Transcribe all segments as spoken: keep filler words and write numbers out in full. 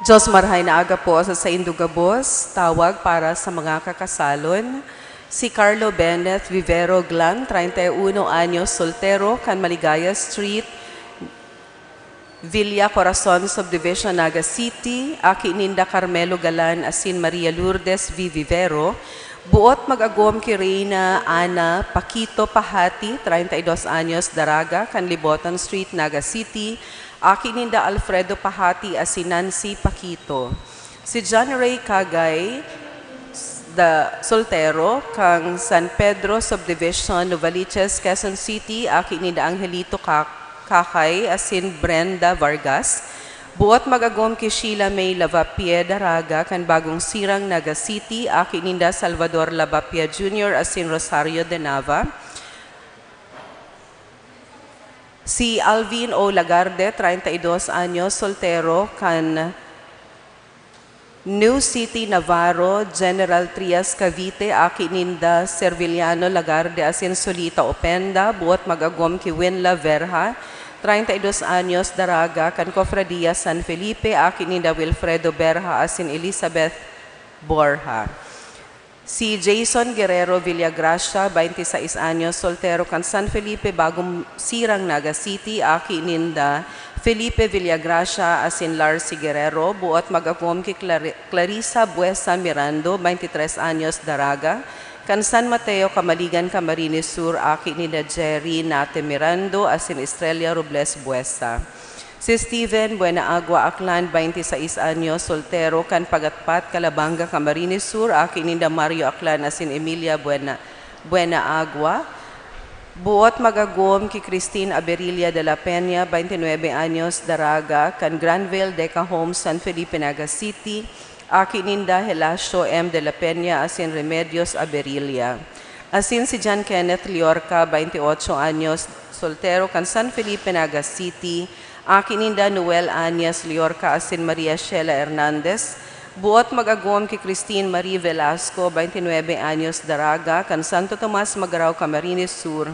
Diyos marhay na aga po sa saindong gabos. Tawag para sa mga kakasalon, si Carlo Benneth Vivero Glan, treinta y uno anyos, soltero, kan Maligaya Street, Villa Corazon Subdivision, Naga City, aki ninda Carmelo Galan asin Maria Lourdes V. Vivero, buot mag-agom ki Reina Ana Paquito Pahati, treinta y dos anyos, daraga, kan Libotan Street, Naga City, aki ninda Alfredo Pahati asin Nancy Paquito. Si John Ray Kagay, da, soltero, kan San Pedro Subdivision, Novaliches, Quezon City, aki ninda Angelito Ka-, Kakay asin Brenda Vargas. Buot mag-agom ki Sheila May Lavapie Daraga, kan Bagong Sirang, Naga City, aki ninda Salvador Lavapie Junior asin Rosario de Nava. Si Alvin O. Lagarde, treinta y dos anyos, soltero, kan New City, Navarro, General Trias, Cavite, aki ninda Serviliano Lagarde asin Solita Openda, buot mag-agom ki Winla Verha, treinta y dos anyos, daraga, kan Cofradia San Felipe, aki ninda Wilfredo Berha asin Elizabeth Borja. Si Jason Guerrero Villagracia, bainti sais anyos, soltero, kan San Felipe, Bagong Sirang, Naga City, aki ninda Felipe Villagracia asin Larcy Guerrero, buot mag-agom ki Clari-, Clarissa Buesa Mirando, bainti tres anyos, daraga, kan San Mateo, Camaligan, Camarines Sur, aki ninda Jerry Nate Mirando asin Estrella Robles Buesa. Si Steven Buenaagua Aklan, bainti sais anyos, soltero, kan Pagatpat, Calabanga, Camarines Sur, aki ninda Mario Aklan asin Emilia Buena-, Buenaagua. Buot mag-agom ki Christine Aberilla de la Peña, bainti nuebe anyos, daraga, kan Granville Deca Homes, San Felipe, Naga City, aki ninda Helacio M. de la Peña asin Remedios Aberilla. Asin si John Kenneth Liorca, bainti otso anyos, soltero, kan San Felipe, Naga City, aki ninda Noel Anyas Liorca asin Maria Sheila Hernandez, buot mag-agom ki Christine Marie Velasco, bainti nuebe anyos, daraga, kan Santo Tomas, Magarao, Camarines Sur,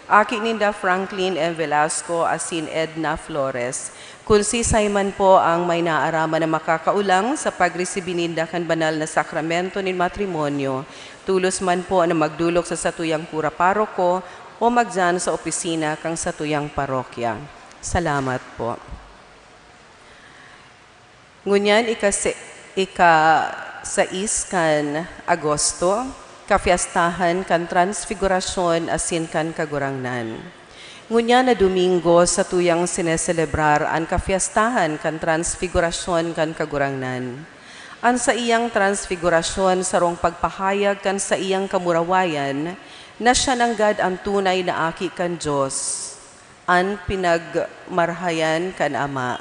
aki ninda Franklin M. Velasco asin Edna Flores. Kun siisay man po ang may naaraman na makakaolang sa pagresibi ninda kan banal na sakramento nin matrimonyo, tolos man po na magdolok sa satuyang kura paroko o magdiyan sa opisina kan satuyang parokya. Salamat po. Ngunyan, ika-, ika-sais kan Agosto, kafiestahan kan Transfigurasyon asin kan Kagurangnan. Ngunyan na Domingo, satuyang sineselebrar an kafiestahan kan Transfigurasyon kan Kagurangnan. An saiyang Transfigurasyon sarong pagpahayag kan saiyang kamurawayan na siya nanggad an tunay na Aki kan Dios, an pinagmarhayan kan Ama.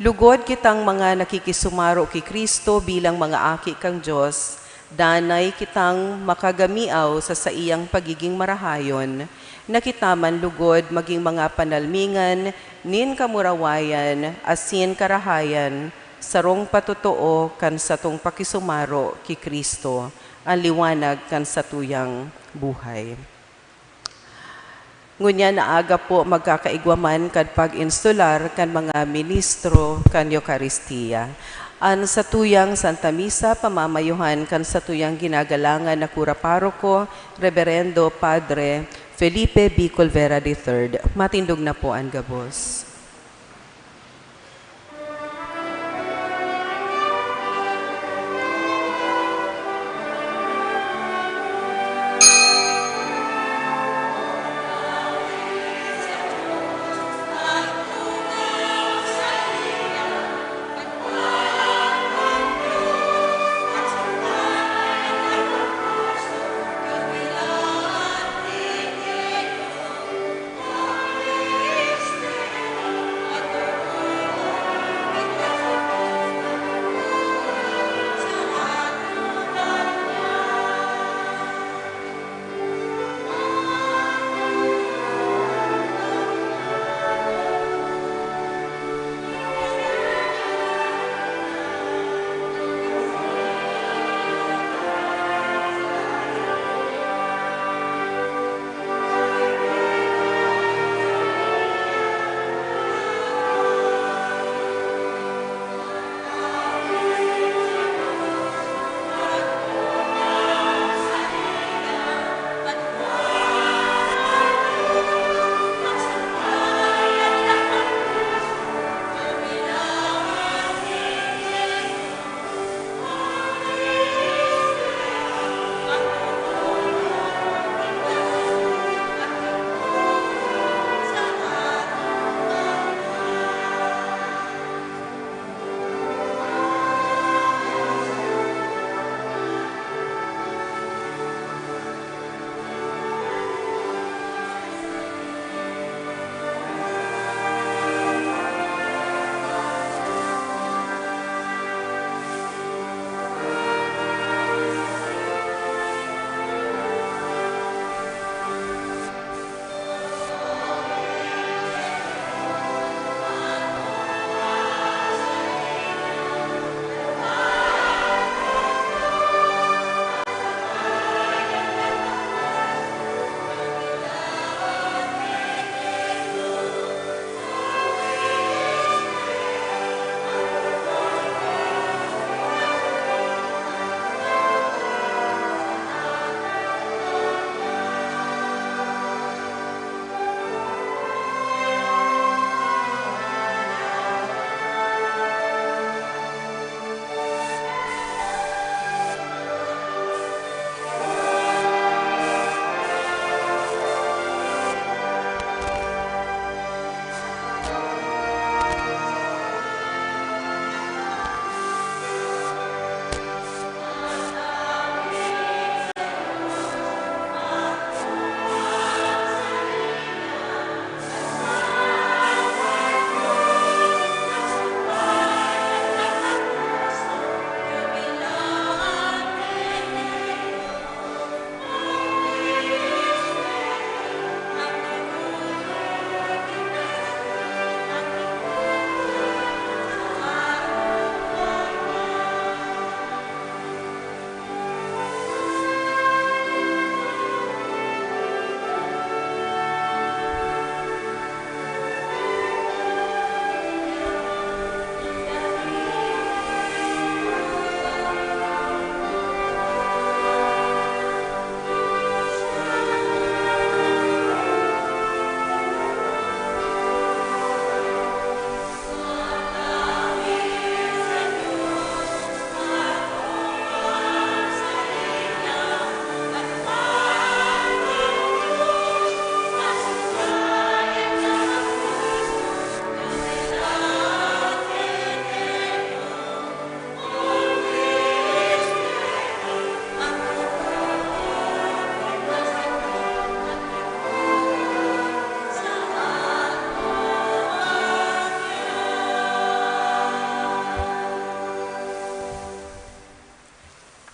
Lugod kitang mga nakikisumaro ki Cristo bilang mga aki kan Dios, danay kitang makagamiaw sa saiyang pagiging marahayon, na kita man lugod magin mga panalmingan nin kamurawayan asin karahayan, sarong patotoo kan satong pakisumaro ki Cristo, an liwanag kan satuyang buhay. Ngunyan na aga po, magkakaigwa man kan pag-insular kan mga ministro kan Eukaristia. An satuyang Santa Misa, pamamayuhan kan satuyang ginagalangan na kura paroko, Reberendo Padre Felipe B. Colvera the third. Matindog na po an gabos.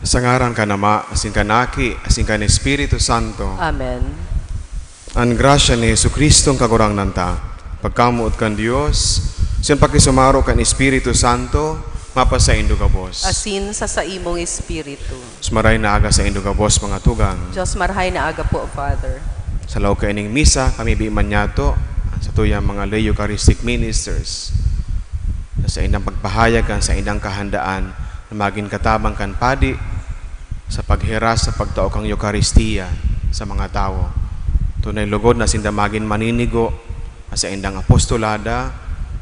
Sa ngaran kan Ama, asin kan Aki, asin kan Espiritu Santo. Amen. An grasya ni Jesu-Cristo an Kagurangnan ta, pagkamoot kan Dios, asin pakisumaro kan Espiritu Santo, mapasaindo gabos. Asin sa saimong espiritu. Mas maray na aga saindo gabos, mga tugang. Diyos, marhay na aga po, Father. Sa laog kaining misa, kami bi man niyato, sa tuyang mga lay Eucharistic ministers, sa saindang pagpahayag kan saindang kahandaan na magin katabang kan padi sa paghiras sa pagtao kan Eukaristia sa mga tawo. Tunay lugod na sinda magin maninigo sa saindang apostolada,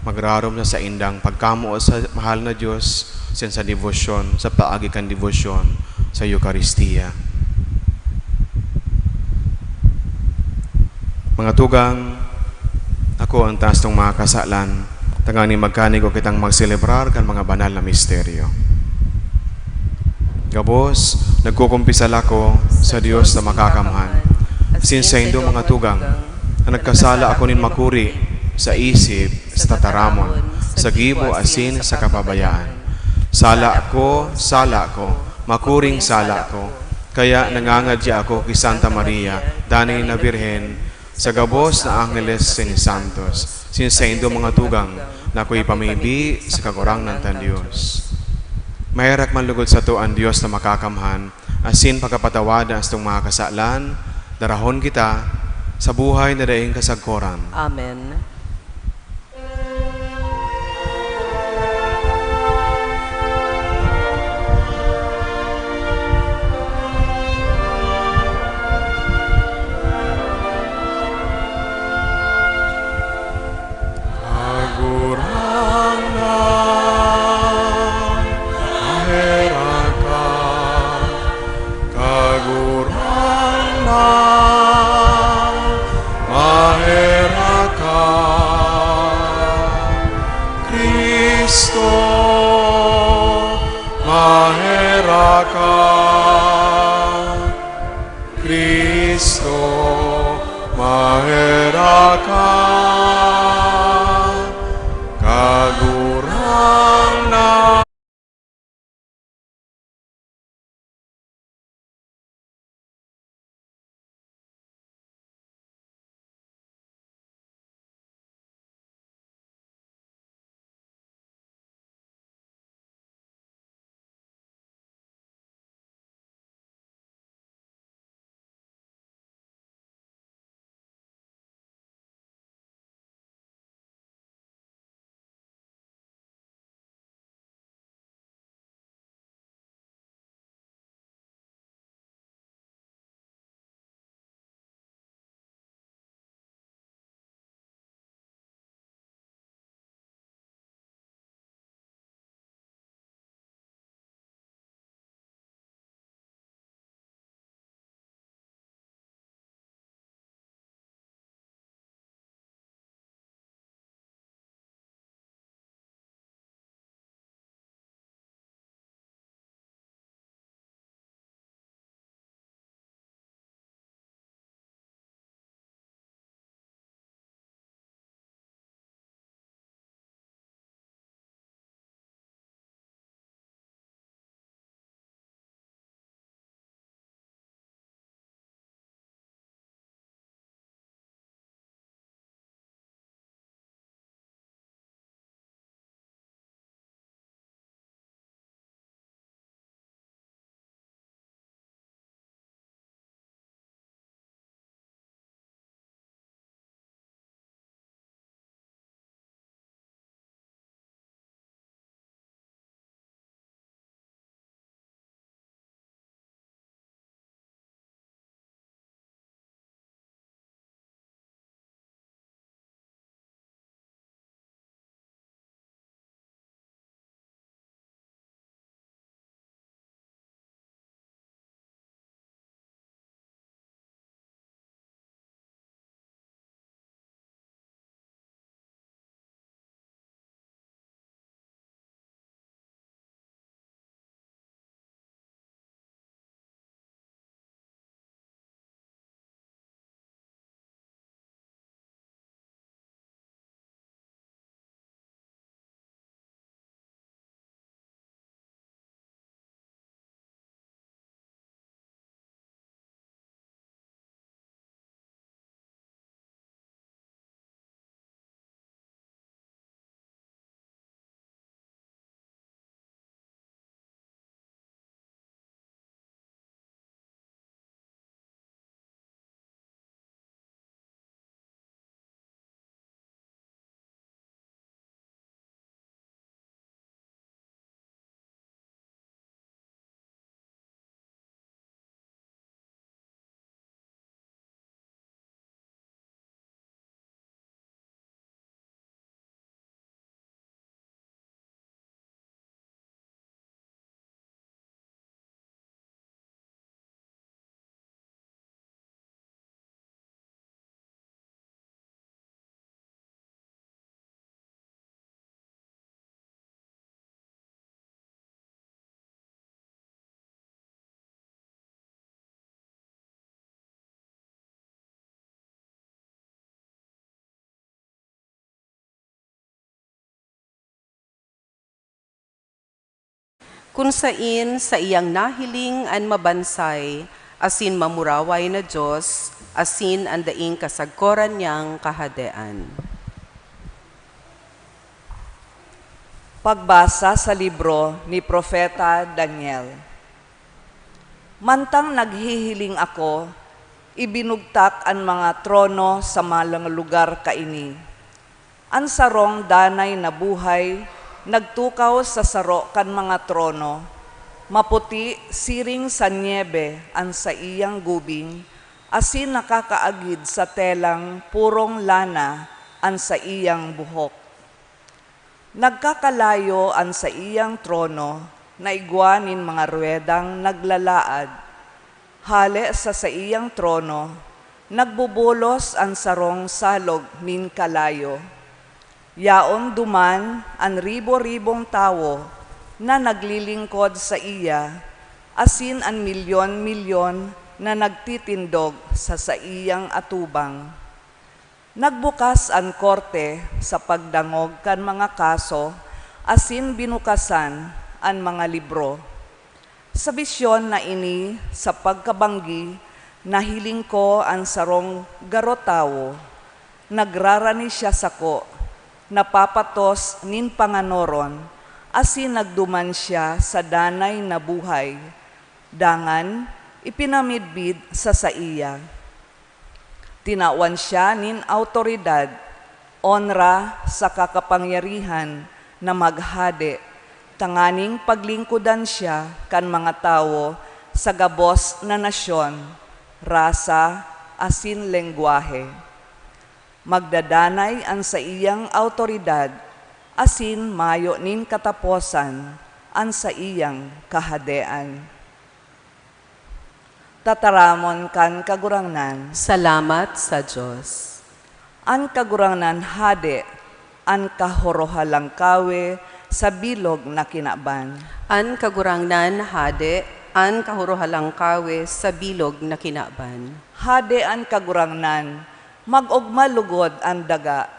magrarom sa saindang pagkamoot sa mahal na Dios, asin sa debosyon, sa paagi kan debosyon sa Eukaristia. Mga tugang, ako an taas tong mga kasalan, tanganing magkanigo kitang magselebrar kan mga banal na misteryo. Gabos, nagkukumpisal ako sa Dios na Makakamhan, asin saindo, mga tugang, na nagkasala ako nin makuri sa isip, sa tataramon, sa gibo, asin sa kapabayaan. Sala ko, sala ko, makuring sala ko. Kaya nangangadya ako ki Santa Maria, danay na Birhen, sa gabos na angheles asin santos, asin saindo, mga tugang, na akoy pamibi sa Kagurangnan tang Dios. Maherak man lugod sato an Dios na Makakamhan, asin pakapatawadan an satong mga kasalan, darahon kita sa buhay na daing kasagkoran. Amen. Kagurangnan, maherak ka. Kagurangnan, maherak ka. Cristo, maherak ka. Cristo, maherak ka. Kagurangnan. Kun sain saiyang nahiling an mabansay asin mamuraway na Dios asin an daing kasagkoran niyang Kahadean. Pagbasa sa libro ni Propeta Daniel. Mantang naghihiling ako, ibinugtak an mga trono sa mga lugar kaini. An sarong danay na buhay nagtukaw sa saro kan mga trono. Maputi siring sa nyebe an saiyang gubing, asin nakakaagid sa telang purong lana an saiyang buhok. Nagkakalayo an saiyang trono na igwa nin mga ruedang naglalaad. Hale sa saiyang trono, nagbubulos an sarong salog nin kalayo. Yaon duman an ribo-ribong tawo na naglilingkod saiya, asin an milyon-milyon na nagtitindog sa saiyang atubang. Nagbukas an korte sa pagdangog kan mga kaso asin binukasan an mga libro. Sa bisyon na ini sa pagkabanggi, nahiling ko an sarong garo tawo. Nagrarani siya sako, napapatos nin panganoron, asin nagduman siya sa danay na buhay. Dangan, ipinamidbid sa saiya. Tinawan siya nin awtoridad, onra saka kapangyarihan na maghade, tanganing paglingkodan siya kan mga tawo sa gabos na nasyon, rasa, asin lengwahe. Magdadanay an saiyang awtoridad, asin mayo nin kataposan an saiyang kahadean. Tataramon kan Kagurangnan. Salamat sa Dios. An Kagurangnan hade, an Kahorohalangkawe sa bilog na kinaban. An Kagurangnan hade, an Kahorohalangkawe sa bilog na kinaban. Hade an Kagurangnan, mag-ogma lugod an daga,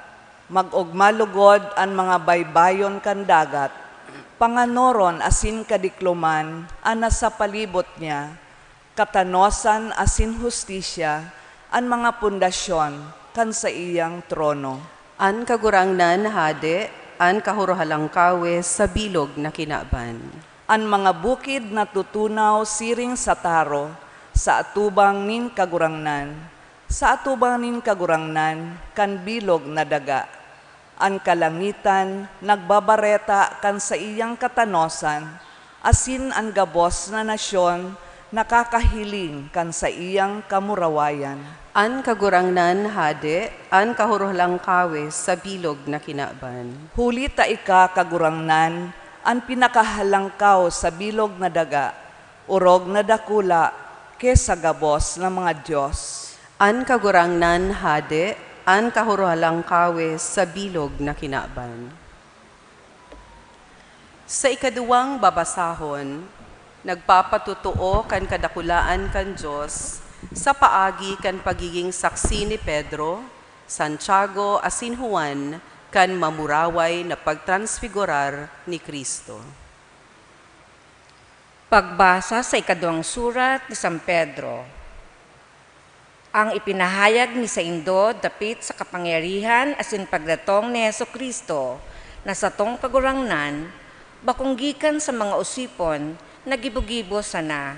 mag-ogma lugod an mga baybayon kan dagat, panganoron asin kadikloman an nasa palibot niya, katanosan asin hustisya an mga pundasyon kan saiyang trono. An Kagurangnan hade, an Kahorohalangkawe sa bilog na kinaban. An mga bukid natutunaw siring sa taro sa atubang nin Kagurangnan, sa atubang nin Kagurangnan kan bilog na daga. An kalangitan nagbabareta kan saiyang katanosan, asin an gabos na nasyon nakakahiling kan saiyang kamurawayan. An Kagurangnan hade, an Kahorohalangkawe sa bilog na kinaban. Huli ta ika, Kagurangnan, an pinakahalangkaw sa bilog na daga, orog na dakula ki sa gabos na mga dios. An Kagurangnan hade, an Kahorohalangkawe sa bilog na kinaban. Sa ikaduwang babasahon, nagpapatotoo kan kadakulaan kan Dios sa paagi kan pagiging saksi ni Pedro, Santiago, asin Juan kan mamuraway na pagtransfigurar ni Cristo. Pagbasa sa ikaduwang surat ni San Pedro. Ang ipinahayag mi saindo dapit sa kapangyarihan asin pagdatong ni Jesu-Cristo na satong Kagurangnan, bakong gikan sa mga osipon na gibo-gibo sana.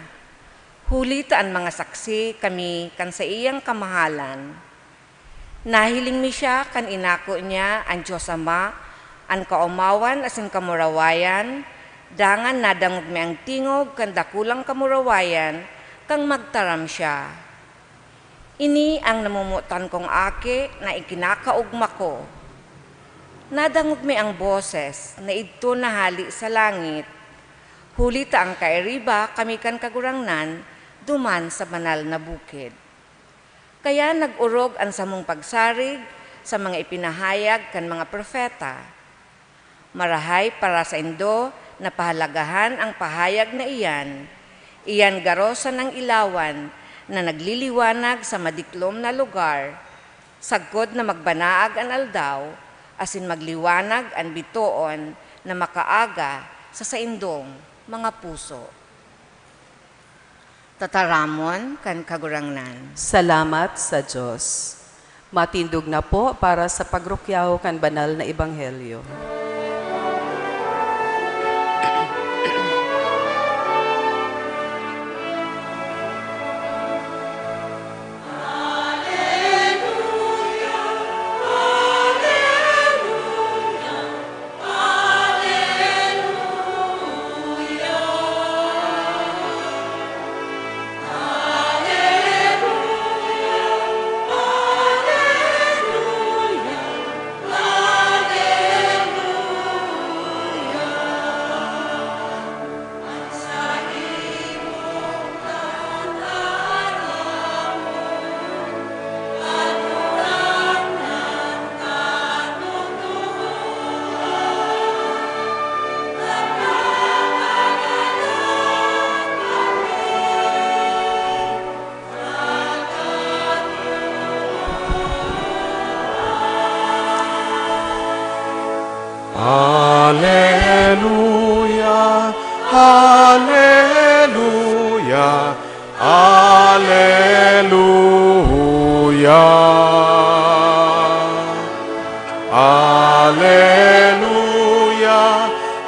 Huli ta an mga saksi kami kan saiyang kamahalan. Nahiling mi siya kan inako niya an Dios Ama, an kaomawan asin kamurawayan, dangan nadangog mi an tingog kan dakulang kamurawayan kan magtaram siya. Ini an namomotan kong Aki na ikinakaogma ko. Nadangog mi an boses na idto na hale sa langit, huli ta an kairiba kami kan Kagurangnan duman sa banal na bukid. Kaya nag-orog an samong pagsarig sa mga ipinahayag kan mga propeta. Marahay para saindo na pahalagahan an pahayag na iyan, iyan garo sanang ilawan na nagliliwanag sa madiklom na lugar, sagkod na magbanaag an aldaw, asin magliwanag an bitoon na makaaga sa saindong Mga puso. Tataramon kan Kagurangnan. Salamat sa Dios. Matindog na po para sa pagrukyaw kan banal na ebanghelyo. Aleluya, aleluya, aleluya. Aleluya,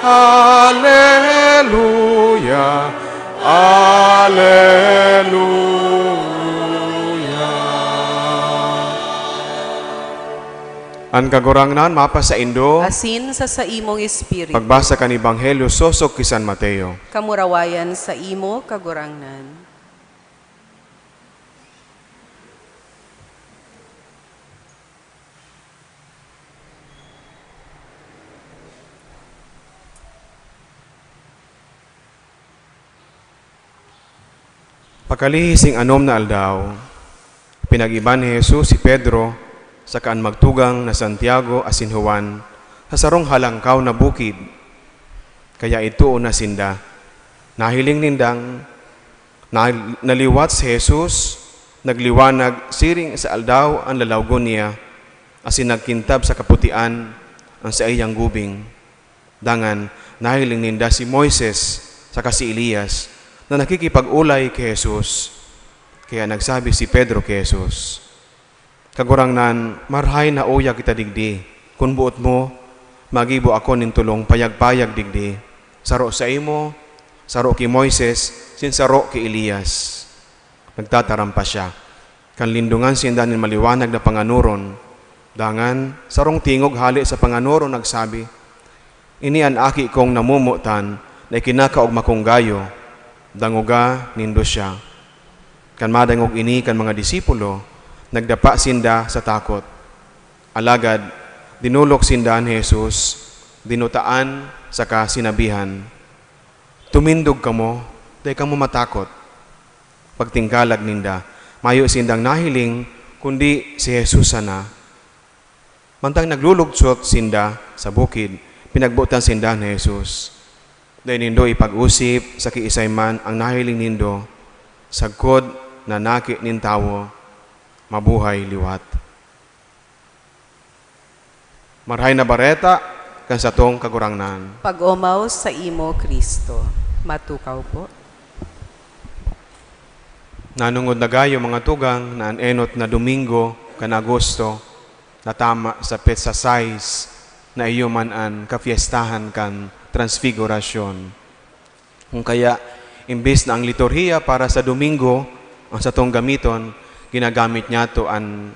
aleluya, aleluya. An Kagurangnan mapasaindo. Asin sa saimong espiritu. Pagbasa kan Ebanghelyo sosog ki San Mateo. Kamurawayan saimo, Kagurangnan. Pakalihis ning anom na aldaw, pinag-iba ni Jesus si Pedro saka an magtugang na Santiago asin Juan sa sarong halangkaw na bukid. Kaya idtoon na sinda. Nahiling nindang na, naliwat si Jesus, nagliwanag siring sa aldaw an lalawgon niya, asin nagkintab sa kaputian an saiyang gubing. Dangan, nahiling ninda si Moises saka si Elias na nakikipag-olay ki Jesus. Kaya nagsabi si Pedro ki Jesus, "Kagurangnan, marahay na uya kita digdi. Kun boot mo, magibo ako nin tolong payag-payag digdi, saro saimo, saro ki Moises, asin saro ki Elias." Nagtataram pa siya, kan lindongan sinda nin maliwanag na panganoron. Dangan, sarong tingog hale sa panganoron nagsabi, "Ini an Aki kong namomotan na ikinakaogma kong gayo, dangoga nindo siya." Kan madangog ini kan mga disipulo, nagdapa sinda sa takot. Alagad, dinolok sinda ni Jesus, dinutaan, saka sinabihan, "Tumindog kamo, dai kamo matakot." Pagtingkalag ninda, mayo sindang nahiling, kundi si Jesus sana. Mantang naglulugsot sinda sa bukid, pinagbotan sinda ni Jesus, "Dai nindo ipag-osip sa kiisay man an nahiling nindo, sagkod na naki nin tawo, mabuhay liwat." Marahay na Bareta kan satong Kagurangnan. Pag-omaw saimo, Cristo. Matukaw po. Nanongod na gayo, mga tugang, na an enot na Domingo kan Agosto, na tama sa petsa sais, na iyo man an kapyestahan kan Transfigurasyon. Kung kaya, imbes na ang liturhiya para sa Domingo ang satong gamiton, ginagamit niyato an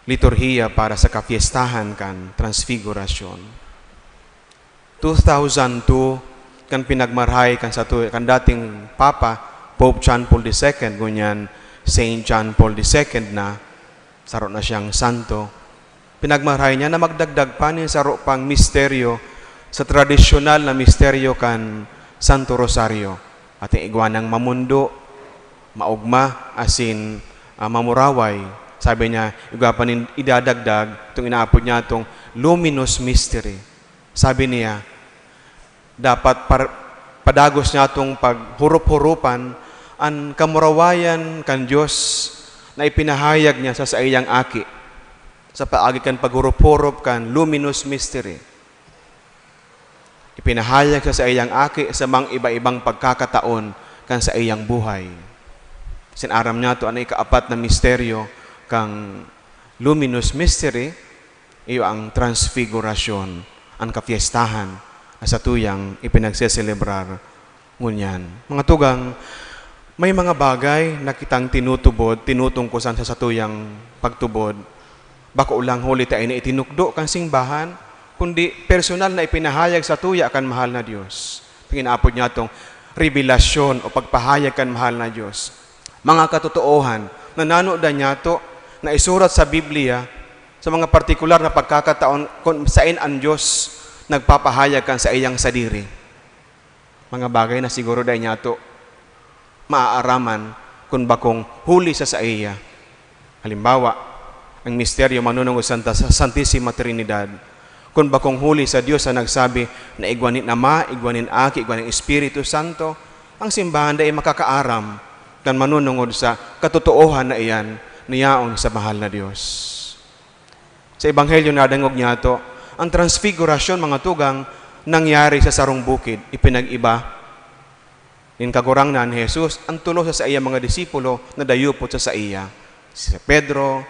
liturhiya para sa kapyestahan kan Transfigurasyon. Two thousand two, kan pinagmarahay kan sato, kan dating Papa, Pope John Paul the Second, ngunyan Saint John Paul the Second na, saro na siyang santo. Pinagmarahay niya na magdagdag pa nin saro pang misteryo sa tradisyonal na misteryo kan Santo Rosario. Ating igwa nang mamondo, maogma, asin, ah, mamuraway. Sabi niya, igwa pa nin idadagdag itong inaapod niya itong luminous mystery. Sabi niya, dapat par-, padagos niyatong paghurup-hurupan an kamurawayan kan Dios na ipinahayag niya sa saiyang Aki, sa paagi kan paghurup-hurup kan luminous mystery. Ipinahayag sa saiyang Aki sa mga iba-ibang pagkakataon kan saiyang buhay. Sinaram niya to, an ikaapat na misteryo kan Luminous Mystery, iyo ang Transfigurasyon, an kapiestahan na satuyang ipinagseselebrar ngunyan. Mga tugang, may mga bagay na kitang tinutubod, tinutungkosan sa satuyang pagtubod. Bako lang huli ta ini itinukdo kan simbahan, kundi personal na ipinahayag satuya kan mahal na Dios. Tingin apod niya tong revelasyon o pagpahayag kan mahal na Dios. Mga katotoohan na nanodan niyato na isurat sa Biblia sa mga partikular na pagkakataon kung saen an Dios nagpapahayag kan saiyang sadiri. Mga bagay na siguro dai niyato maaaraman kun bakong huli sa saiya. Halimbawa, ang misteryo manunungod sa Santa, sa Santisima Trinidad. Kun bakong huli sa Dios na nagsabi na igwa nin Ama, igwa nin Aki, igwa nin Espiritu Santo, ang simbahan dai makakaaram kan manunungod sa katotoohan na iyan na yaon sa mahal na Dios. Sa Ebanghelyo nadangog niyato, ang Transfigurasyon, mga tugang, nangyari sa sarong bukid, ipinag-iba nin Kagurangnan Jesus an tolo sa saiyang mga disipulo na dayupot sa saiya, si Pedro,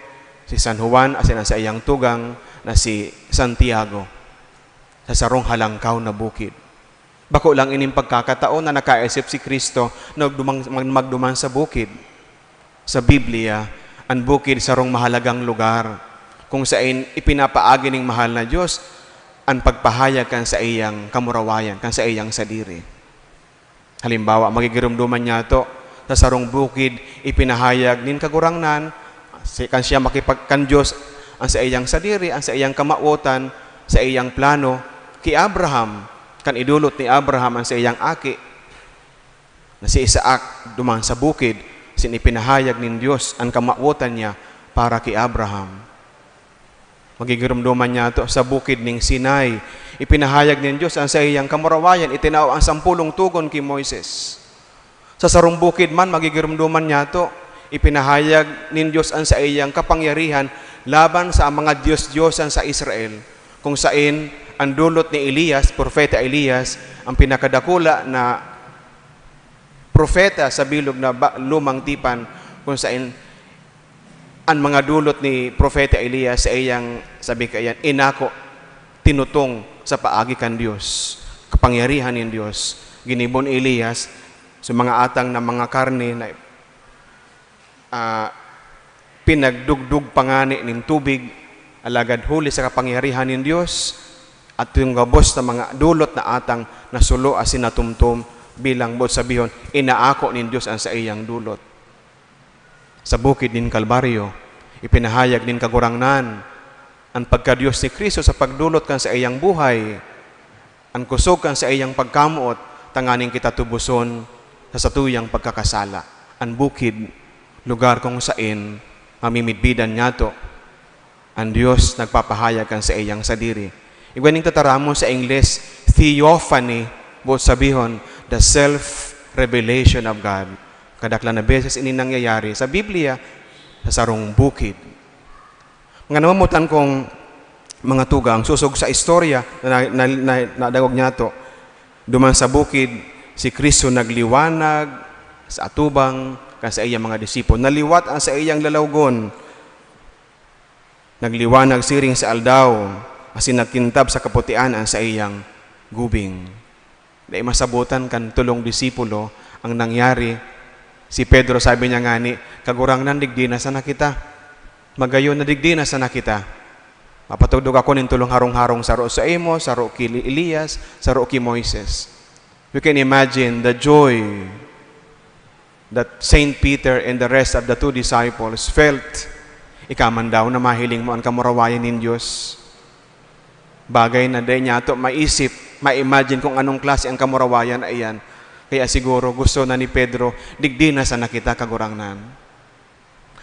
si San Juan, asin an saiyang tugang na si Santiago, sa sarong halangkaw na bukid. Bako lang ining pagkakataon na nakaisip si Cristo na magdumang-, mag-, magduman sa bukid. Sa Biblia, an bukid sarong mahalagang lugar kung saen ipinapaagi ning mahal na Dios an pagpahayag kan saiyang kamurawayan, kan saiyang sadiri. Halimbawa, magigiromdoman niyato, sa sarong bukid ipinahayag nin Kagurangnan, si, kan siya makipag-, kan Dios, an saiyang sadiri, an saiyang kamawotan, saiyang plano ki Abraham, kan idolot ni Abraham an saiyang aki na si Isaac duman sa bukid, asin ipinahayag nin Dios an kamawotan niya para ki Abraham. Magigiromdoman niyato sa bukid ning Sinai. Ipinahayag nin Dios an saiyang kamurawayan, itinao an sampolong togon ki Moises. Sa sarong bukid man, magigiromdoman niyato, ipinahayag nin Dios an saiyang kapangyarihan laban sa mga dios-diosan sa Israel, kung saen an dolot ni Elias, Propeta Elias, ang pinakadakula na propeta sa bilog na ba-, lumang tipan, kung saen an mga dolot ni Propeta Elias saiyang, sabi kaiyan, inako, tinutong sa paagi kan Dios, kapangyarihan nin Dios. Ginibo ni Elias sa mga atang na mga karne na, ah, pinagdugdog pa ngani nin tubig, alagad huli sa kapangyarihan nin Dios, at yung gabos na mga dolot na atang nasulo asin natumtom bilang, boot sabihon, inaako nin Dios an saiyang dolot. Sa bukid nin Kalbaryo, ipinahayag nin Kagurangnan an pagka-Dios ni Cristo sa pagdolot kan saiyang buhay, an kusog kan saiyang pagkamoot, tanganing kita tuboson sa satuyang pagkakasala. An bukid, lugar kung saen mamimidbidan niyato an Dios nagpapahayag kan saiyang sadiri. Igwa ning tataramon sa Ingles, theophany, boot sabihon, the self-revelation of God. Kadaklan na beses ini nangyayari sa Biblia, sa sarong bukid. Mga namamotan kong mga tugang, sosog sa istorya na, na, na, na, nadangog niyato, duman sa bukid, si Cristo nagliwanag sa atubang kan saiyang mga disipulo. Naliwat an saiyang lalawgon. Nagliwanag siring sa aldaw, asin nagkintab sa kaputian an saiyang gubing. Dai masabotan kan tolong disipulo ang nangyari. Si Pedro, sabi niya ngani, "Kagurangnan, digdi na sana kita. Magayon na digdi na sana kita. Mapatugdok ako nin tolong harong-harong, saro saimo, saro ki Elias, saro ki Moises." You can imagine the joy that Saint Peter and the rest of the two disciples felt. Ika man daw na mahiling mo an kamurawayan nin Dios. Bagay na dai niyato maisip, ma-imagine kung anong klase ang kamurawayan na iyan. Kaya siguro gusto na ni Pedro, "Digdi na sana kita, Kagurangnan."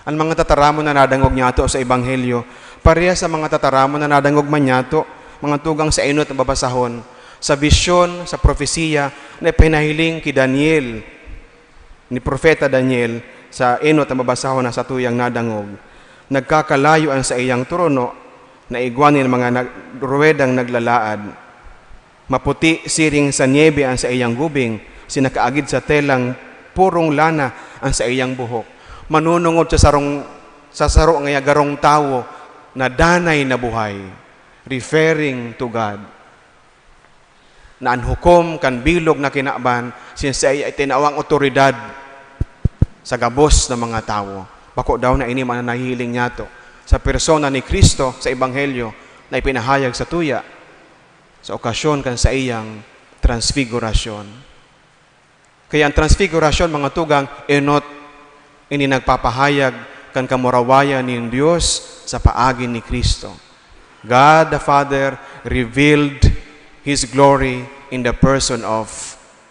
An mga tataramon na nadangog niyato sa Ebanghelyo, parehas sa mga tataramon na nadangog man niyato, mga tugang, sa enot na babasahon, sa bisyon, sa propesiya na ipinahiling ki Daniel, ni Propeta Daniel, sa enot na babasahon na satuyang nadangog. Nagkakalayo an saiyang trono, na igwa nin mga nag-, ruwedang naglalaad. Maputi siring sa niebe an saiyang gubing, asin nakaagid sa telang purong lana an saiyang buhok. Manunungod sa sarong, sa saro nga garong tawo na danay na buhay, referring to God, na an hukom kan bilog na kinaban, sinda saiya itinao an otoridad sa gabos na mga tawo. Bako daw na ini man an nahihiling niyato sa persona ni Cristo sa Ebanghelyo na ipinahayag sa tuya sa okasyon kan saiyang transfigurasyon. Kaya ang transfigurasyon, mga tugang, enot, ini nagpapahayag kan kamurawayan nin Dios sa paagi ni Cristo. God the Father revealed His glory in the person of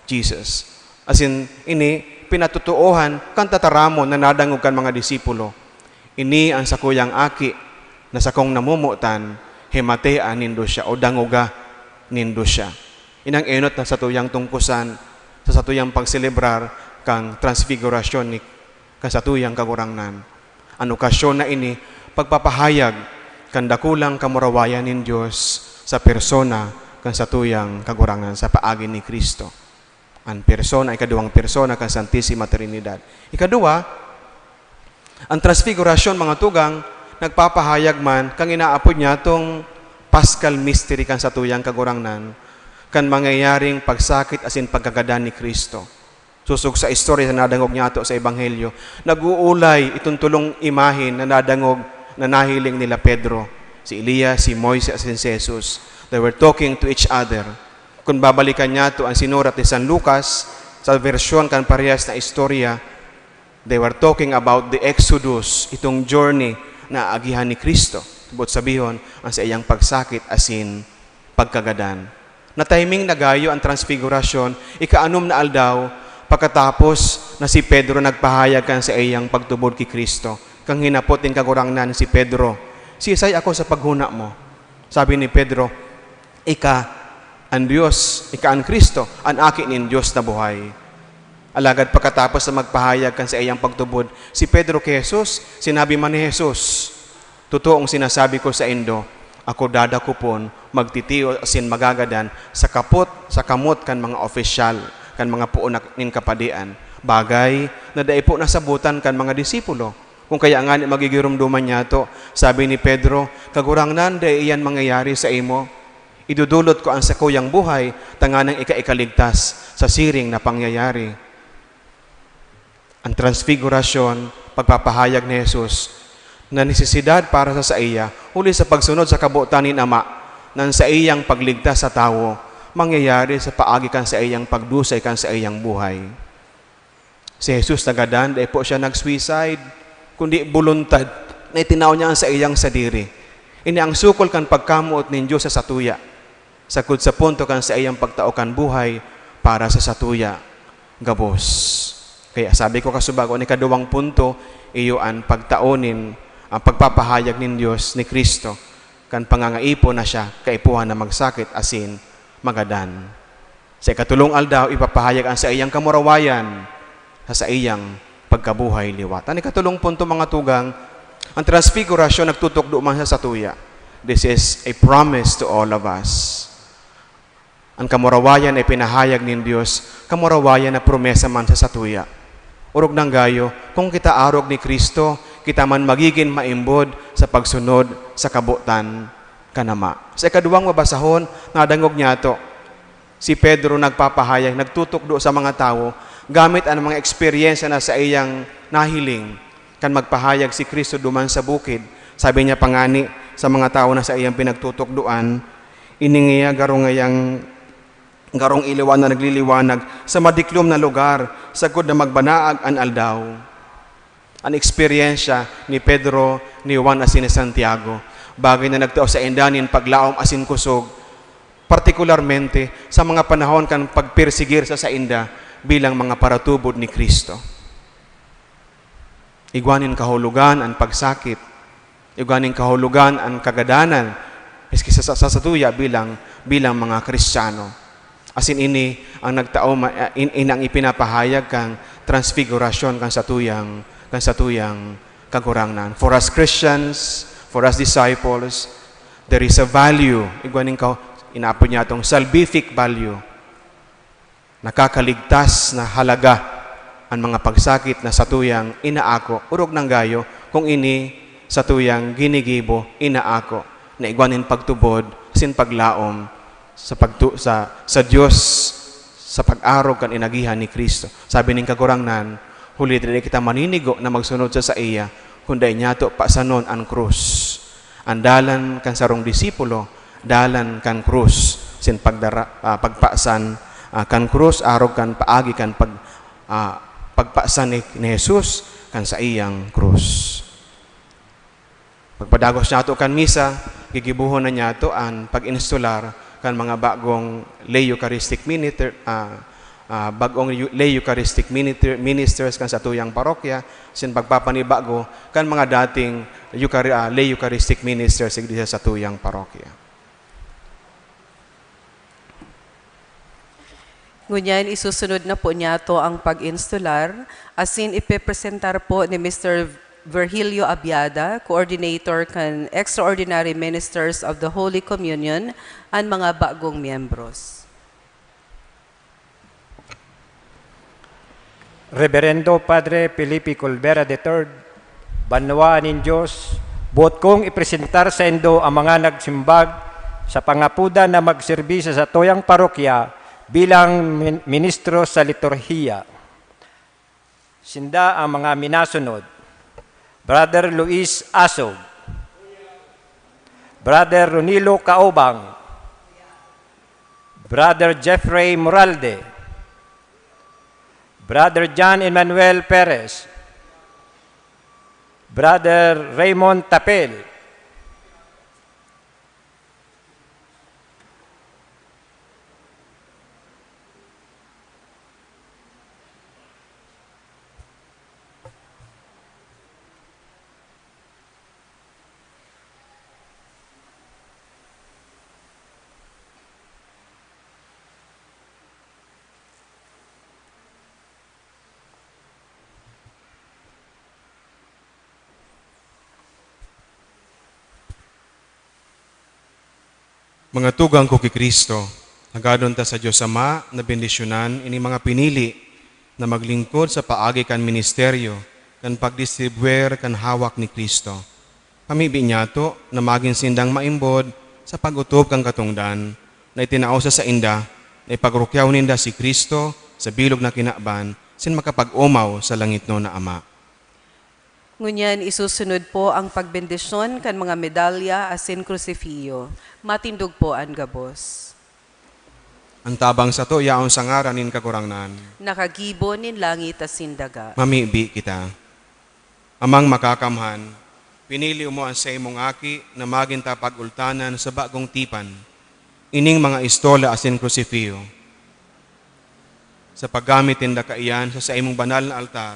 Jesus. Asin, ini pinatotoohan kan tataramon na nadangog kan mga disipulo. Ini an sakuyang Aki na sakong namomotan, himatean nindo siya o dangoga nindo siya. Inang enot na satuyang tungkosan sa satuyang pagselebrar kan transfigurasyon ni, kan satuyang Kagurangnan. An okasyon na ini pagpapahayag kan dakulang kamurawayan nin Dios sa persona kan satuyang Kagurangnan sa paagi ni Cristo. An persona, ikaduwang persona kan Santisima Trinidad. Ikaduwa, an transfigurasyon, mga tugang, nagpapahayag man kan inaapod niyatong Paschal Mystery kan satuyang Kagurangnan, kan mangyayaring pagsakit asin pagkagadan ni Cristo. Sosog sa istorya na nadangog niyato sa Ebanghelyo, nag-uulay itong tolong imahen na nadangog, na nahiling nila Pedro, si Elias, si Moises, asin si Jesus. They were talking to each other. Kun babalikan niyato an sinurat ni San Lucas, sa bersyon kan parehas na istorya, they were talking about the Exodus, itong journey na aagihan ni Cristo. Boot sabihon, ang saiyang pagsakit asin pagkagadan. Na-timing na gayo an Transfigurasyon, ikaanom na aldaw, pakatapos na si Pedro nagpahayag kan saiyang pagtubod ki Cristo. Kan hinapot nin Kagurangnan si Pedro, "Siisay ako sa paghona mo?" Sabi ni Pedro, "Ika an Dios, ika an Cristo, an Aki nin Dios na buhay." Alagad pakatapos na magpahayag kan saiyang pagtubod si Pedro ki Jesus, sinabi man ni Jesus, "Totoong sinasabi ko saindo, ako dadakopon, magtitios asin magagadan sa kapot, sa kamot kan mga opisyal, kan mga poon na, nin kapadian, bagay na dai po nasabotan kan mga disipulo." Kun kaya ngani magigiromdoman niyato, sabi ni Pedro, "Kagurangnan, dai iyan mangyayari saimo. Idodolot ko an sakuyang buhay tanganing ika ikaligtas sa siring na pangyayari." An Transfigurasyon, pagpapahayag ni Jesus na nesesidad para sa saiya, huli sa pagsunod sa kabotan nin Ama, na an saiyang pagligtas sa tawo mangyayari sa paagi kan saiyang pagdusay kan saiyang buhay. Si Jesus nagadan, dai po siya nag-suicide, kundi boluntad na itinao niya an saiyang sadiri. Ini ang sukol kan pagkamoot nin Dios sa satuya, sagkod sa punto kan saiyang pagtao kan buhay para sa satuya gabos. Kaya sabi ko kasubago, an ikaduwang punto, iyo an pagtao nin, ang pagpapahayag nin Dios, ni Cristo, kan pangangaipo na siya, kaipuhan na magsakit asin magadan. Sa ikatulong aldaw, ipapahayag an saiyang kamurawayan sa saiyang pagkabuhay liwat. An ikatulong punto, mga tugang, ang Transfigurasyon nagtutukdo man sa satuya. This is a promise to all of us. An kamurawayan na ipinahayag nin Dios, kamurawayan na promesa man sa satuya. Orog nang gayo, kung kita arog ni Cristo, kita man magigin maimbod sa pagsunod sa kabotan kan Ama. Sa ikaduwang babasahon, nadangog niyato, si Pedro nagpapahayag, nagtutukdo sa mga tawo gamit an mga eksperyensya na saiyang nahiling kan magpahayag si Cristo duman sa bukid. Sabi niya pa ngani sa mga tawo na saiyang pinagtutukdoan, "Ini ngiya garo ngayang, garong iliwan na nagliliwanag sa madiklom na lugar, sagkod na magbanaag an aldaw." An eksperyensya ni Pedro, ni Juan asin ni Santiago, bagay na nagtao sainda nin paglaom asin kusog, partikularmente sa mga panahon kan pagpersigir sa sainda bilang mga paratubod ni Cristo. Igwa nin kahulogan an pagsakit, igwa nin kahulogan an kagadanan, miski sa, sa, sa satuya bilang, bilang mga Kristiyano. Asin ini ang nagtao ma-, in, in ang ipinapahayag kan Transfigurasyon kan satuyang, kan satuyang Kagurangnan. For us Christians, for us disciples, there is a value. Igwa nin ka-, Inaapod niya itong salvific value. Nakakaligtas na halaga an mga pagsakit na satuyang inaako, orog nang gayo, kung ini satuyang ginigibo, inaako, na igwa nin pagtubod, asin paglaom sa pagtu-, sa, sa Dios, sa pag-arog kan inagihan ni Cristo. Sabi nin Kagurangnan, "Huli ta dai kita maninigo na magsunod sa saiya, kun dai niyato pasanon an krus." An dalan kan sarong disipulo, dalan kan krus, sin pagdara-, ah, pagpasan, ah, kan krus, arog kan paagi kan pag-, ah, pagpasan ni, ni Jesus kan saiyang krus. Pagpadagos niyato kan misa, gigibohon na niyato an pag-instolar kan mga bagong lay Eucharistic miniter-, ah, ah, bagong eu-, lay Eucharistic miniter-, ministers kan satuyang parokya, sin pagpapanibago kan mga dating Euchari-, ah, lay Eucharistic ministers digdi sa satuyang parokya. Ngunyan, isusunod na po niyato ang pag-instolar, asin ipepresentar po ni Mister Virgilio Abiada, Coordinator kan Extraordinary Ministers of the Holy Communion, an mga bagong miyembros. Reverendo Padre Felipe Colbera the third, banwaan nin Dios, boot kong ipresentar saindo ang mga nagsimbag sa pangapodan na magserbi sa satuyang parokya bilang min-, ministro sa liturhiya. Sinda ang mga minasunod: Brother Luis Asog, Brother Ronilo Caobang, Brother Jeffrey Moralde, Brother John Emmanuel Perez, Brother Raymond Tapel. Mga tugang ko ki Cristo, hagadon ta sa Dios Ama na bendisyonan ini mga pinili na maglingkod sa paagi kan ministeryo kan pagdistribuir kan hawak ni Cristo. Pamibi niyato na magin sindang maimbod sa pag-otob kan katongdan na itinao sa sainda, na ipagrukyaw ninda si Cristo sa bilog na kinaban, sin makapag-omaw sa langitnon na Ama. Ngunyan, isusunod po ang pagbendisyon kan mga medalya asin krusifiyo. Matindog po an gabos. An tabang sato yaon sa ngaran nin Kagurangnan. Nakagibo nin langit asin daga. Mamibi kita. Amang Makakamhan, pinili mo an saimong Aki na magin tapag-ultanan sa bagong tipan, ining mga estola asin krusifiyo. Sa paggamit ninda kaiyan sa saimong banal na altar,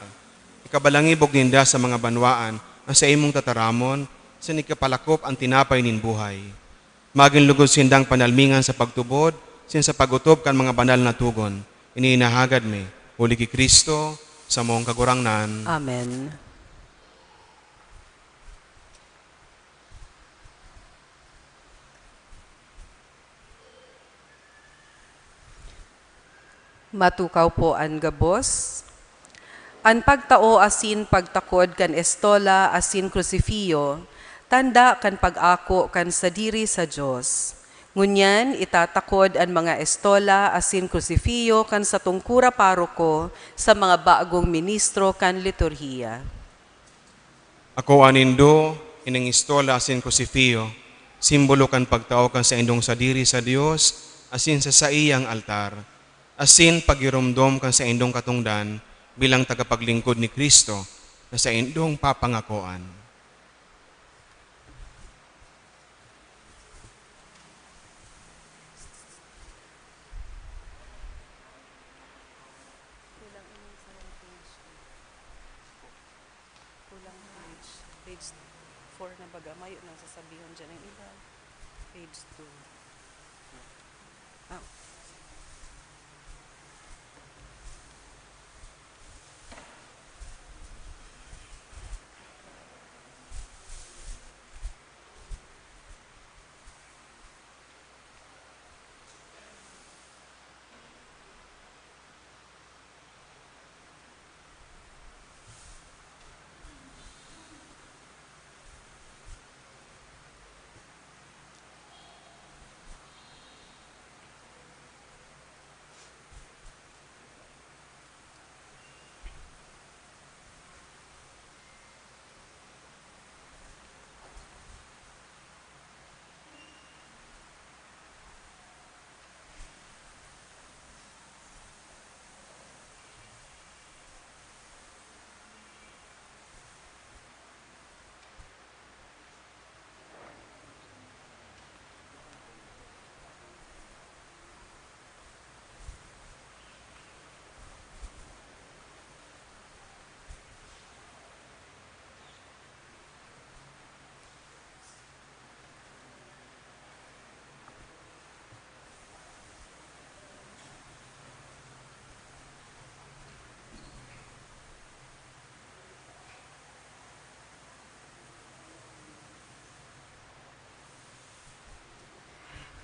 ikabalangibog ninda sa mga banwaan an saimong tataramon, asin ikapalakop an tinapay nin buhay. Magin lugod sindang panalmingan sa pagtubod, asin sa pag-otob kan mga banal na togon. Ini inahagad mi, huli ki Cristo, samong Kagurangnan. Amen. Matukaw po an gabos. An pagtao asin pagtakod kan estola asin krusifiyo, tanda kan pag-ako kan sadiri sa Dios. Ngunyan, itatakod an mga estola asin krusifiyo kan satong kura paroko sa mga bagong ministro kan liturhiya. Akoa nindo ining estola asin krusifiyo, simbolo kan pagtao kan saindong sadiri sa Dios asin sa saiyang altar, asin paggiromdom kan saindong katongdan bilang tagapaglingkod ni Cristo na saindong papangakoan. Kulang page. Page four na baga. Mayo nang sasabihon dyan ang iba. Page two. Ah.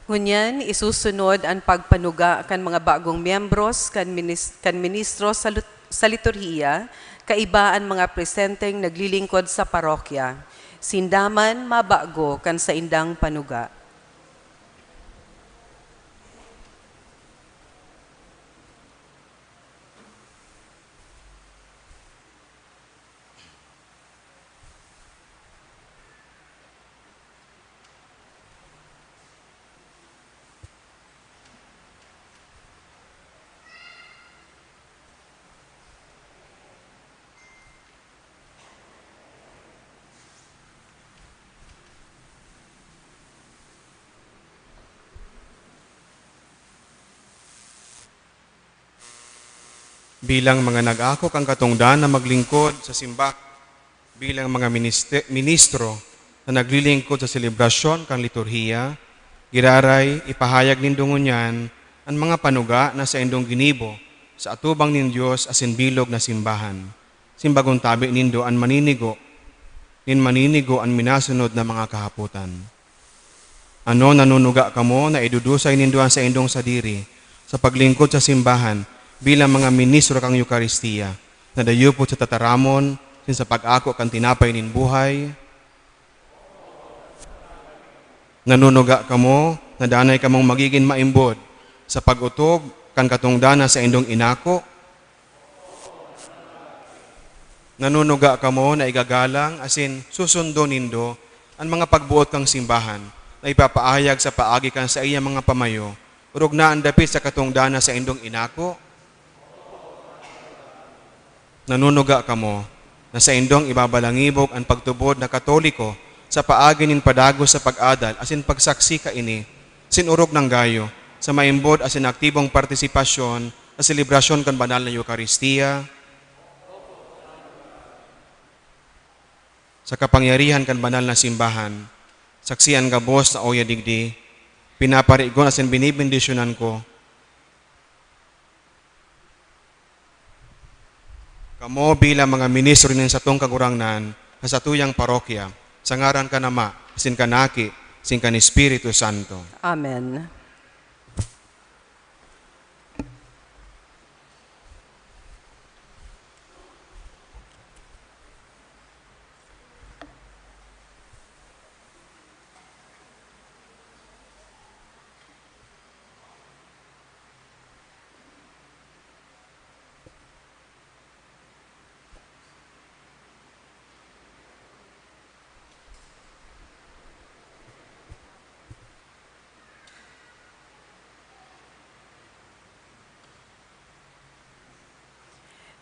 Ngunyan, isusunod an pagpanuga kan mga bagong miyembros kan minis-, kan ministro sa lut-, sa liturhiya, kaiba an mga presenteng naglilingkod sa parokya. Sinda man mabago kan saindang panuga. Bilang mga nag-ako kan katongdan na maglingkod sa simba-, bilang mga ministe-, ministro na naglilingkod sa selebrasyon kan liturhiya, giraray ipahayag nindo ngunyan an mga panuga na saindong ginibo sa atubang nin Dios asin bilog na simbahan. Simbagon tabi nindo an maninigo nin maninigo an minasunod na mga kahapotan. Ano, nanunuga kamo na idudusay nindo an saindong sadiri sa paglingkod sa simbahan bilang mga ministro kan Eukaristia, na dayupot sa tataramon asin sa pag-ako kan tinapay nin buhay? Nanunuga kamo na danay kamong magigin maimbod sa pag-otob kan katongdan na saindong inako? Nanunuga kamo na igagalang asin susundon nindo an mga pagboot kan simbahan na ipapaahayag sa paagi kan saiyang mga pamayo, orog na an dapit sa katongdan na saindong inako? Nanunuga kamo na saindong ibabalangibog an pagtubod na Katoliko sa paagi nin padagos sa pag-adal asin pagsaksi kaini, sin orog nang gayo, sa maimbod asin aktibong partisipasyon sa selebrasyon kan banal na Eukaristia? Sa kapangyarihan kan banal na simbahan, saksi an gabos na uya digdi, pinaparigon asin binibendisyonan ko kamo bilang mga ministro nin satong Kagurangnan sa satuyang parokya, sa ngaran kan Ama, asin kan Aki, asin kan Espiritu Santo. Amen.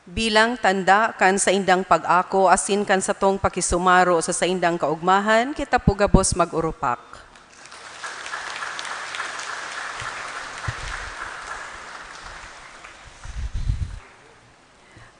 Bilang tanda kan saindang pag-ako asin kan satong pakisumaro sa saindang kaogmahan, kita po gabos mag-urupak.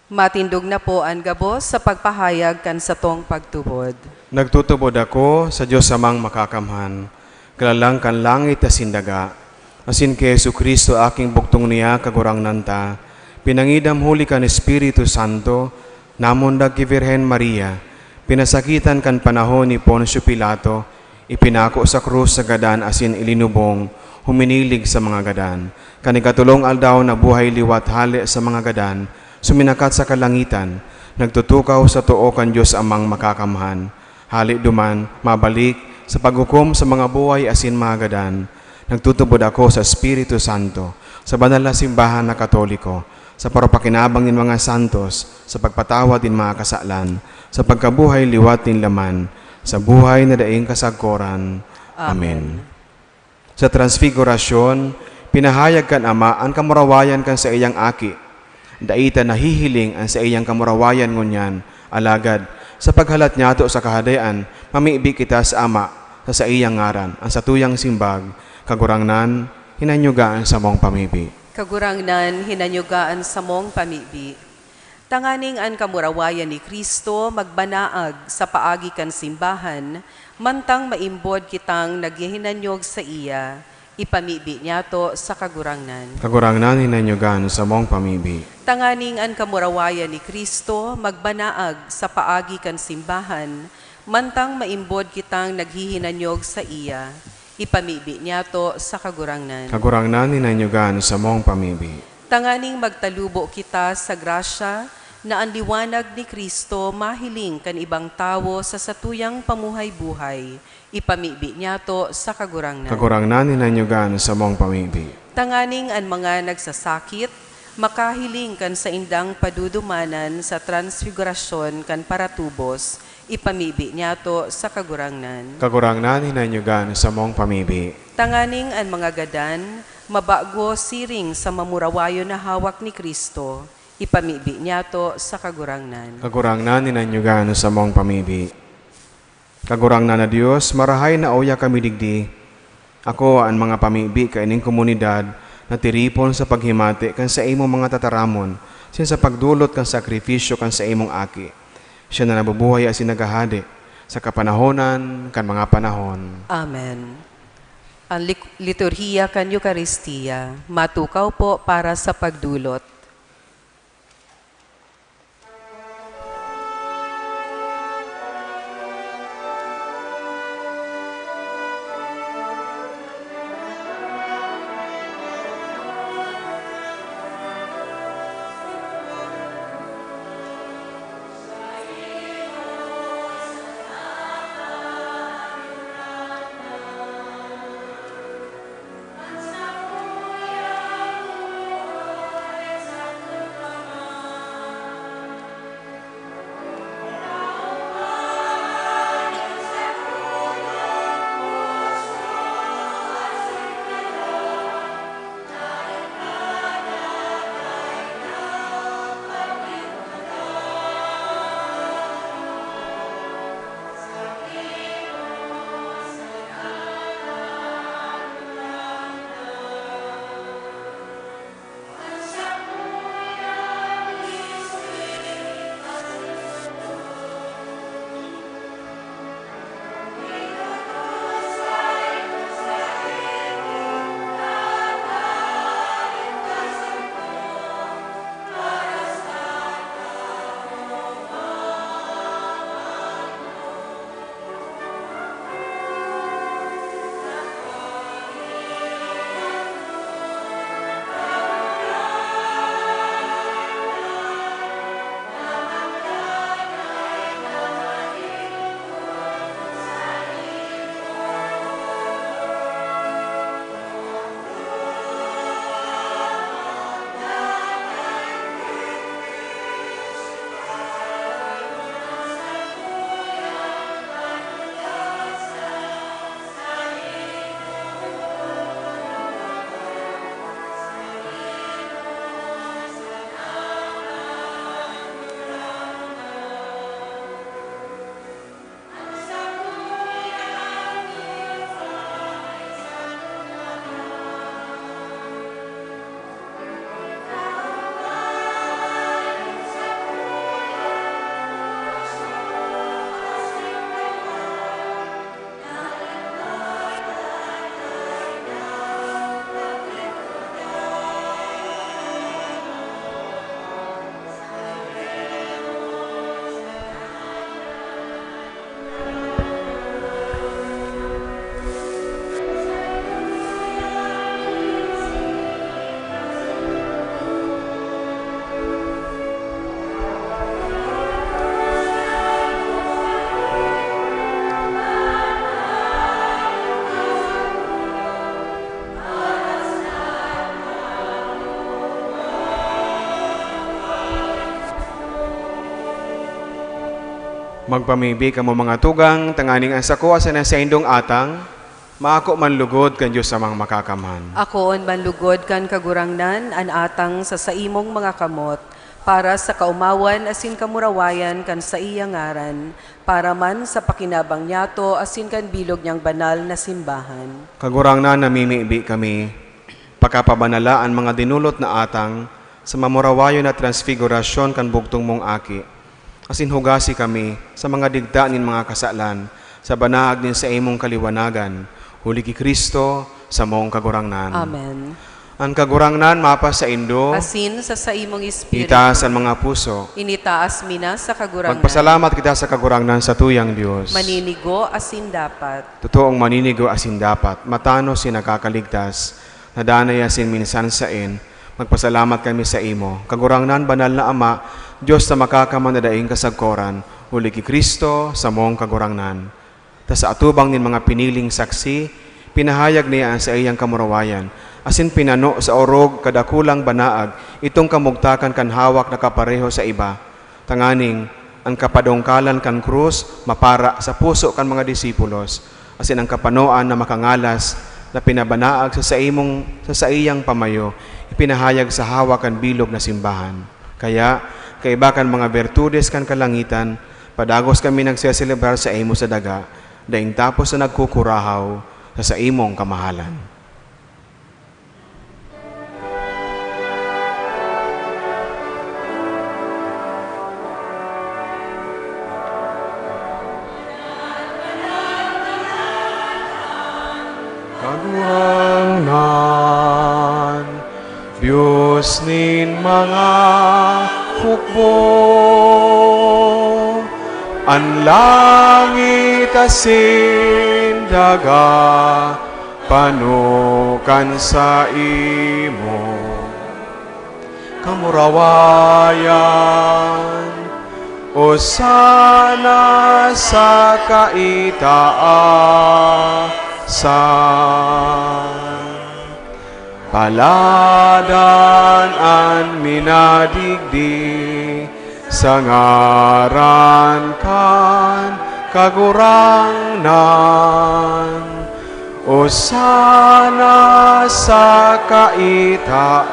Matindog na po an gabos sa pagpahayag kan satong pagtubod. Nagtutubod ako sa Dios Amang Makakamhan, Kalalang kan langit asin daga, asin ki Jesu-Cristo, aking bugtong niya, Kagurangnan ta, pinangidam huli kan Espiritu Santo, namundag ki Birhen Maria, pinasakitan kan panahon ni Poncio Pilato, ipinako sa krus sa gadan asin ilinubong, huminilig sa mga gadan. Kan ikatolong aldaw nabuhay liwat hale sa mga gadan, suminakat sa kalangitan, nagtutukaw sa too kan Dios Amang Makakamhan. Hale duman, mabalik sa paghukom sa mga buhay asin mga gadan. Nagtutubod ako sa Espiritu Santo, sa banal na simbahan na Katoliko, sa parapakinabang nin mga santos, sa pagpatawad nin mga kasalan, sa pagkabuhay liwat nin laman, sa buhay na daing kasagkoran. Amen. Amen. Sa Transfigurasyon, pinahayag kan Ama an kamurawayan kan saiyang Aki. Dai ta nahihiling an saiyang kamurawayan ngunyan, alagad, sa paghalat niyato sa Kahadean, mamibi kita sa Ama, sa saiyang ngaran, an satuyang simbag, Kagurangnan, hinanyuga an samong pamibi. Kagurangnan, hinanyuga an samong pamibi. Tanganing an kamurawayan ni Cristo magbanaag sa paagi kan simbahan, mantang maimbod kitang naghihinanyog saiya, ipamibi niyato sa Kagurangnan. Kagurangnan, hinanyuga an samong pamibi. Tanganing an kamurawayan ni Cristo magbanaag sa paagi kan simbahan, mantang maimbod kitang naghihinanyog saiya, Ipamibi niyato sa Kagurangnan. Kagurangnan, hinanyugan sa mong pamibi. Tanganing magtalubo kita sa grasya na an liwanag ni Cristo mahiling kan ibang tawo sa satuyang pamuhay-buhay. Ipamibi niyato sa Kagurangnan. Kagurangnan, hinanyugan sa mong pamibi. Tanganing an mga nagsasakit makahiling kan saindang padudumanan sa transfigurasyon kan paratubos, ipamibi niyato sa Kagurangnan. Kagurangnan, hinanyugan sa mong pamibi. Tanganing an mga gadan mabago siring sa mamurawayon na hawak ni Cristo, ipamibi niyato sa Kagurangnan. Kagurangnan, hinanyugan sa mong pamibi. Kagurangnan na Dios, marahay na uya kami digdi. Ako an mga pamibi kaining komunidad na tiripon sa paghimati kan saimong mga tataramon, sin sa pagdulot kan sakrifisyo kan saimong Aki. Siya na nabubuhay asin naghahade sa kapanahonan kan mga panahon. Amen. Ang lik-, liturhiya kan Eukaristia, matukaw po para sa pagdulot. Magpamibi kamo, mga tugang, tanganing an sako asin an saindong atang maako man lugod kan Dios Amang Makakamhan. Akoon man lugod kan Kagurangnan an atang sa saimong mga kamot, para sa kaomawan asin kamurawayan kan saiyang ngaran, para man sa pakinabang niyato asin kan bilog niyang banal na simbahan. Kagurangnan, namimibi kami, pakapabanala an mga dinolot na atang sa mamurawayon na transfigurasyon kan bugtong mong Aki, asin hugasi kami sa mga digta nin mga kasalan sa banag nin saimong kaliwanagan, huli ki Cristo, samong Kagurangnan. Amen. An Kagurangnan mapasaindo. Asin sa saimong espiritu. Itaas an mga puso. Initaas mi na sa Kagurangnan. Magpasalamat kita sa Kagurangnan, satuyang Dios. Maninigo asin dapat. Totoong maninigo asin dapat, matanos si nakakaligtas, na danay asin minsan saen, magpasalamat kami saimo, Kagurangnan, banal na Ama, Dios na makakamang na daing kasagkoran, huli ki Cristo, samong Kagurangnan. Ta sa atubang nin mga piniling saksi, pinahayag niya an saiyang kamurawayan, asin pinano sa orog kadakulang banaag itong kamugtakan kan hawak na kapareho sa iba, tanganing an kapadongkalan kan krus mapara sa puso kan mga disipulos, asin an kapanoan na makangalas na pinabanaag sa saimong, sa saiyang pamayo, ipinahayag sa hawak kan bilog na simbahan. Kaya, kaiba kan mga bertudes kan kalangitan, padagos kami nagseselebrar saimo sa daga, daing tapos na nagkukurahaw sa saimong kamahalan. Kagurangnan, Dios nin mga hukbo, an langit asin daga pano kan saimo kamurawayan. Osana sa kaitaasan. Paladan an minadigdi sa ngaran kan Kagurangnan. Osana sa kaitaasan.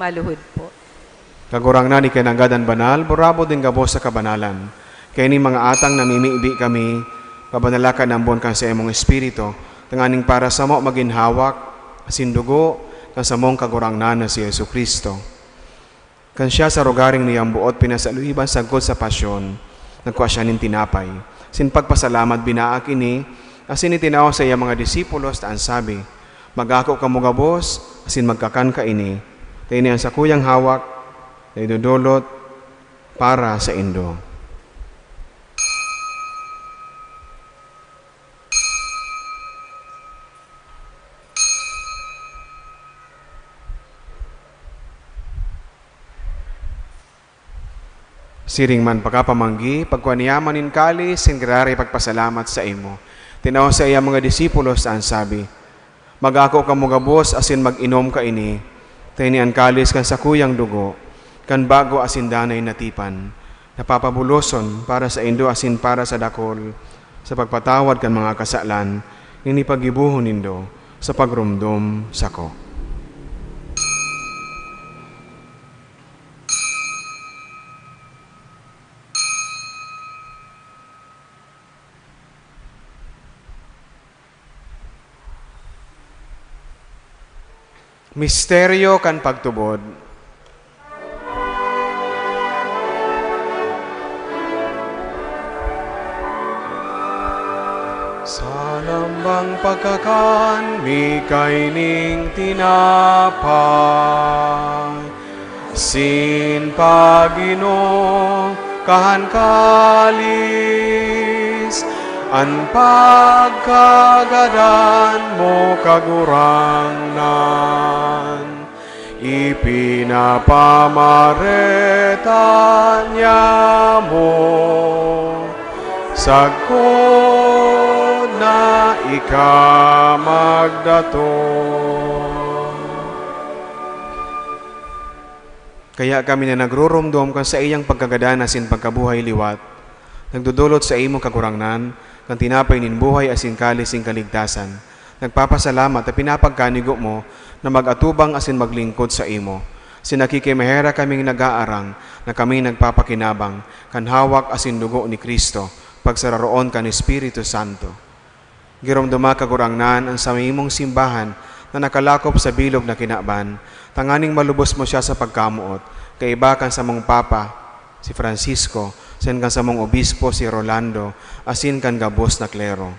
Maluhod po. Kagurangnan, ika nanggad an banal, burabod nin gabos sa kabanalan. Kaya nin mga atang namimibi kami, pabanala ka nambon kan saimong Espiritu, tanganing para samo magin hawak asin dugo kan samong Kagurangnan na si Jesu-Cristo. Kan siya sa rogaring niyang boot pinasaluiban sagkod sa pasyon, nagkua siya nin tinapay. Sin pagpasalamat, binaak ini, asin itinao sa iya mga disipulos ta an sabi, "Mag-ako kamo gabos, asin magkakan kaini, ta ini an sakuyang hawak na idodolot para saindo." Siring man pakapamanggi, pagkua niya man nin kalis, nin giraray pagpasalamat saimo. Tinao sa iya mga disipulos an sabi, "Mag-ako kamo gabos asin mag-inom kaini, ta ini an kalis kan sakuyang dugo, kan bago asin danay na tipan, na papabuloson para saindo asin para sa dakul, sa pagpatawad kan mga kasalan, nin ipaggibohon nindo sa pagromdom sako." Misteryo kan pagtubod. Sa lambang pagkakan mi kaining tinapay, sin pag-inom kan kalis, an pagkagadan mo, Kagurangnan, ipinapamareta niamo, sagkod na ika magdatong. Kaya kami na nagruromdom kan saiyang pagkagadan asin pagkabuhay liwat, nagdodolot saimo, Kagurangnan, kan tinapay nin buhay asin kalis nin kaligtasan. Nagpapasalamat ta pinapagkanigo mo na mag-atubang asin maglingkod saimo. Sin nakikimaherak kaming nag-aarang na kami nagpapakinabang kan hawak asin dugo ni Cristo, pagsararoon kan Espiritu Santo. Giromdoma, Kagurangnan, an saimong simbahan na nakalakop sa bilog na kinaban, tanganing malubos mo siya sa pagkamoot, kaiba kan samong Papa, si Francisco, sen kan samong Obispo, si Rolando, asin kan gabos na klero.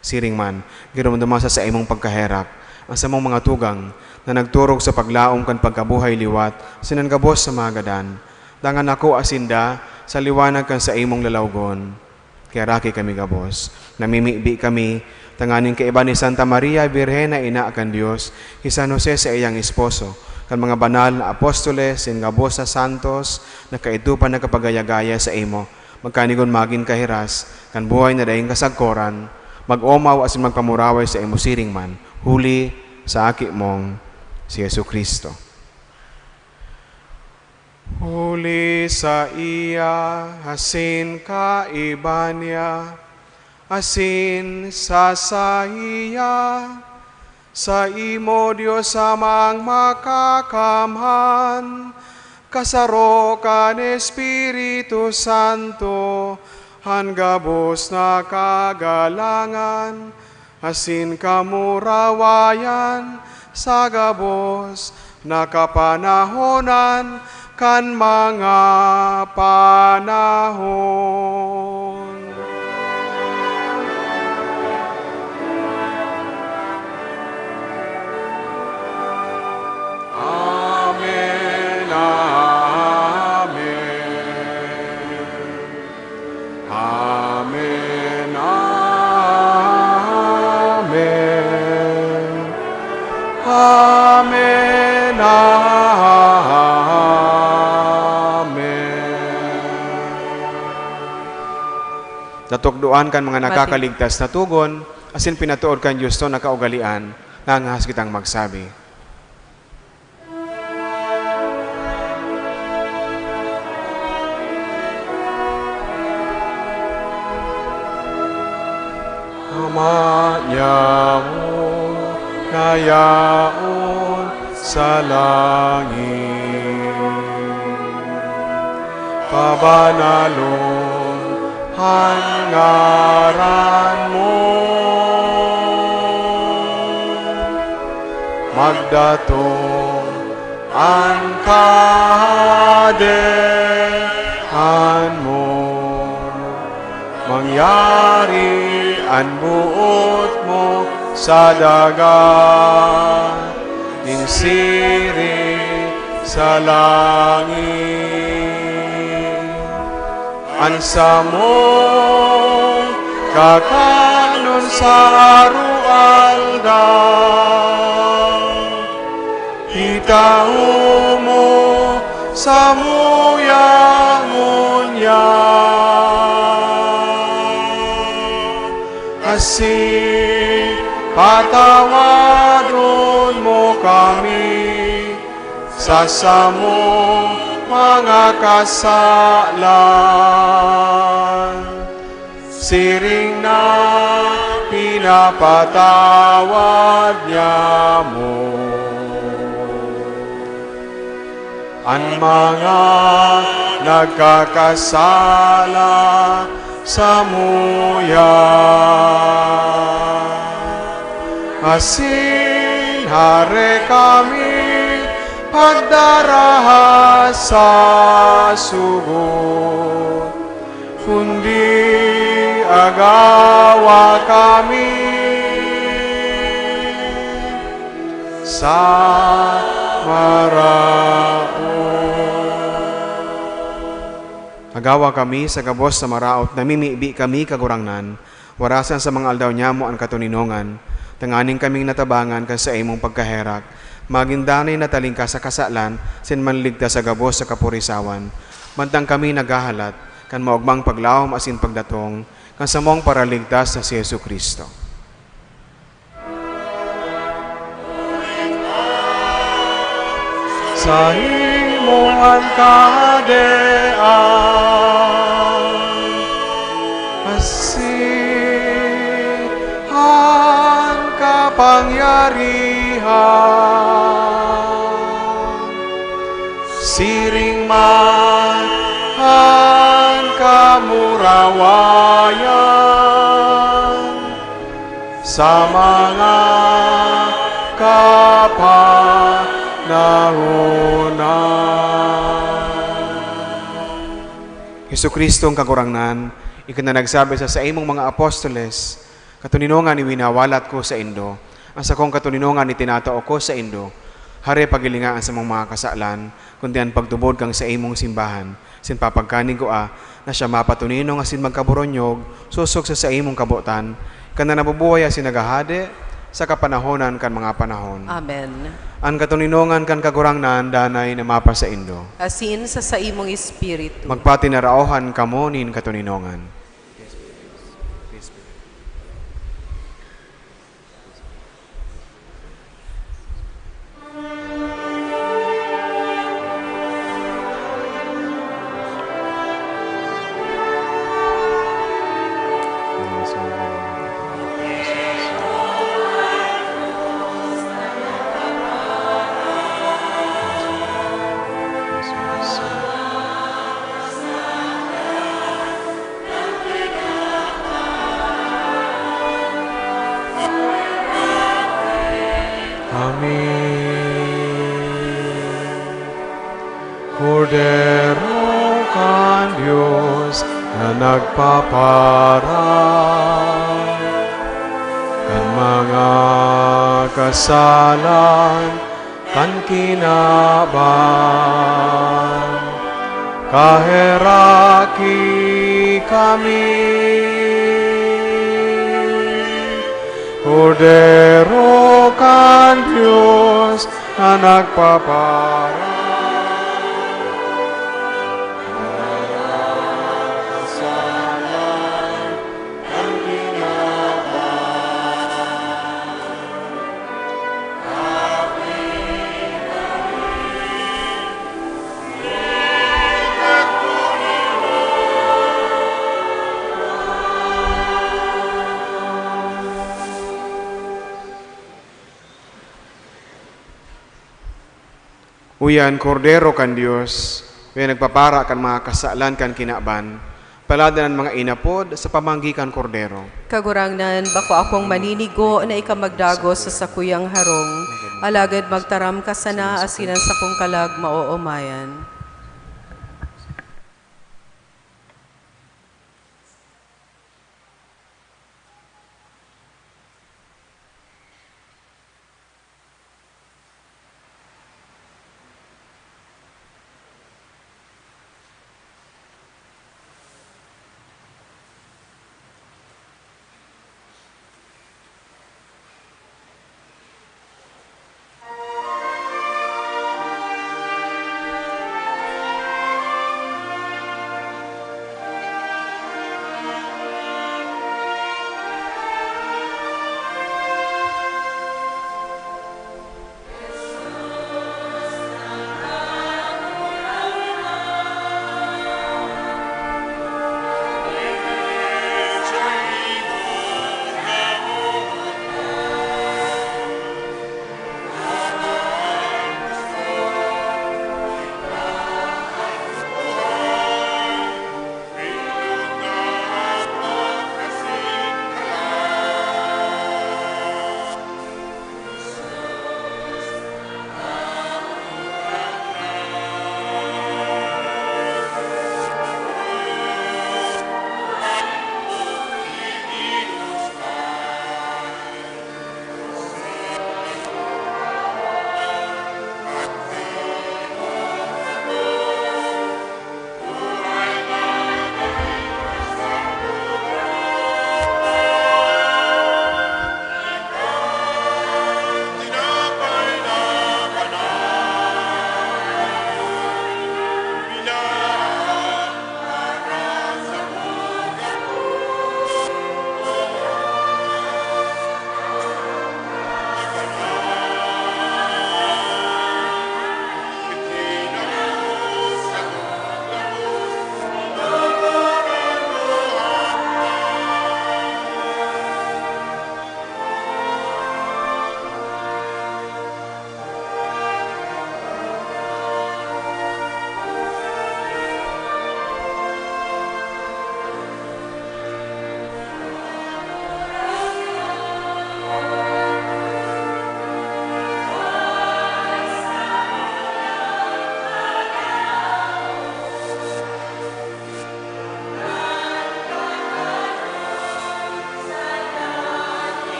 Siring man, giromdoma sa saimong pagkaherak an samong mga tugang na nagturog sa paglaom kan pagkabuhay liwat sinan gabos sa mga gadan. Dangan nakua sinda sa liwanag kan saimong lalawgon. Kaya raki kami gabos. Namimibi kami tanganing kaiba ni Santa Maria, Birhen na Ina kan Dios, ki San Jose sa iyang esposo, kan mga banal na apostoles, sin gabos na santos na kaidto pa nagkapagaya-gaya saimo, magkanigon magin kahiras kan buhay na daing kasagkoran, mag-omaw asin magpamuraway saimo siring man, huli sa Aki mong si Jesu-Cristo. Huli saiya, asin kaiba niya, asin sa saiya, saimo, Dios Amang Makakamhan, kasaro kan Espiritu Santo, an gabos na kagalangan asin kamurawayan sa gabos na kapanahonan kan mga panahon. Amen, amen. Amen, amen. Amen, amen. Natukdoan kan mga Mati- nakakaligtas na tugon, asin pinatood kan Dios to na kaugalean, nangangahas kitang magsabi. Ama nyamo na yaon sa langit, pabanalon an ngaran mo. Magdatong an Kahadean mo, mangyari an boot mo sa daga nin siring sa langit. An samong kakanon sa aroaldaw, itaho mo samuya ngunyan. Asin patawadon mo kami sa samong mga kasalan, siring na pinapatawad nyamo an mga nagkakasala samuya. Asin hare kami pagdaraha sa sugot, kundi agawa kami sa maraot. Agawa kami sa gabos sa maraot, namimibi kami, Kagurangnan, warasan sa mga aldaw nyamo an katoninongan, tanganing kaming natabangan kan saimong pagkaherak, magin danay na talingkas sa kasalan, asin manligtas sa gabos sa kapurisawan. Mantang kami naghahalat kan maogmang paglaom asin pagdatong kan samong Paraligtas na si Jesu-Cristo. Saimo an kahadean, asin an kapangyarihan, siring man an kamurawayan sa mga kapanahonan. Jesu-Cristong Kagurangnan, ika na nagsabi sa saimong mga apostoles, Katoninongan iwinawalat ko saindo, an sakong katoninongan itinatao ko saindo. Hare, paghilinga an samong mga kasalan, kundi an pagtubod kan saimong simbahan. Sin papagkanigua, na siya mapatoninong asin magkaboronyog, sosog sa saimong kabotan, kan na nabubuhay asin naghahade sa kapanahonan kan mga panahon. Amen. An katoninongan kan Kagurangnan danay na mapasaindo. Asin sa saimong espiritu. Magpatinaraohan kamo nin katoninongan. Amen. Kordero kan Dios na nagpapara kan mga kasalan kan kinaban, kaheraki kami. Kordero kan Dios na nagpapara Uya an Kordero kan Dios, uya nagpapara kan mga kasalan kan kinaban, paladan an mga inapod sa pamanggi kan Kordero. Kagurangnan, bako akong maninigo na ika magdagos sa sakuyang harong, alagad magtaram ka sana asin an sakong kalag maoomayan.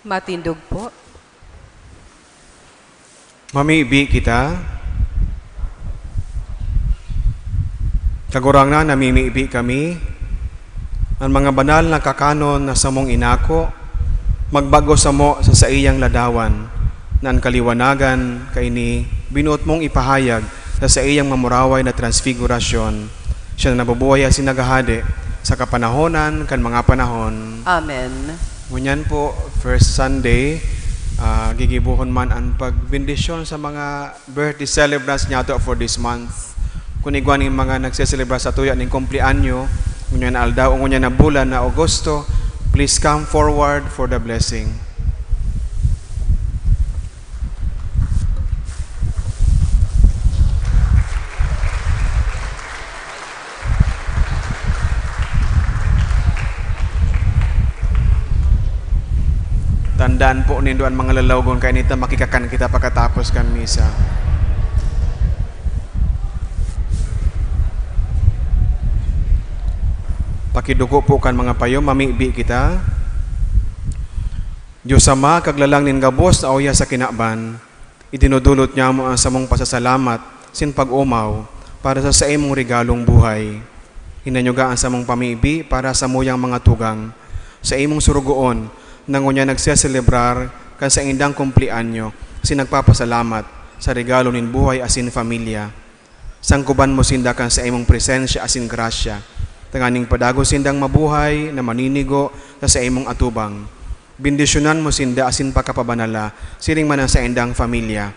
Matindog po. Mamibi kita. Kagurangnan, namimibi kami. An mga banal na kakanon na samong inako, magbago samo sa saiyang ladawan, na an kaliwanagan kaini binuot mong ipahayag sa saiyang mamuraway na transfigurasyon. Siya na nabubuhay asin naghahade sa kapanahonan kan mga panahon. Amen. Ngunyan po, first Sunday, ah, gigibohon man an pagbendisyon sa mga birthday celebrants niyato for this month. Kun igwa nin mga nagseselebra sa tuya nin kumpleanyo, ngunyan na aldaw o ngunyan na bulan na Agosto, please come forward for the blessing. Tandaan po nindo an mga lalawogon, kaya nita makikakan kita pakatapos kan misa. Pakiduko po kan mga payo, mamibi kita. Dios Ama, Kaglalang nin gabos na uya sa kinaban, idinudulot niamo an samong pasasalamat sin pag-omaw para sa saimong regalong buhay. Hinanyuga an samong pamibi para sa samuyang mga tugang, saimong surugoon na ngunyan nagseselebrar kan saindang kumpleanyo asin nagpapasalamat sa regalo nin buhay asin pamilya. Sangkoban mo sinda kan saimong presensya asin grasya, tanganing padagos sindang mabuhay na maninigo sa saimong atubang. Bendisyonan mo sinda asin pakapabanala, siring man an saindang pamilya.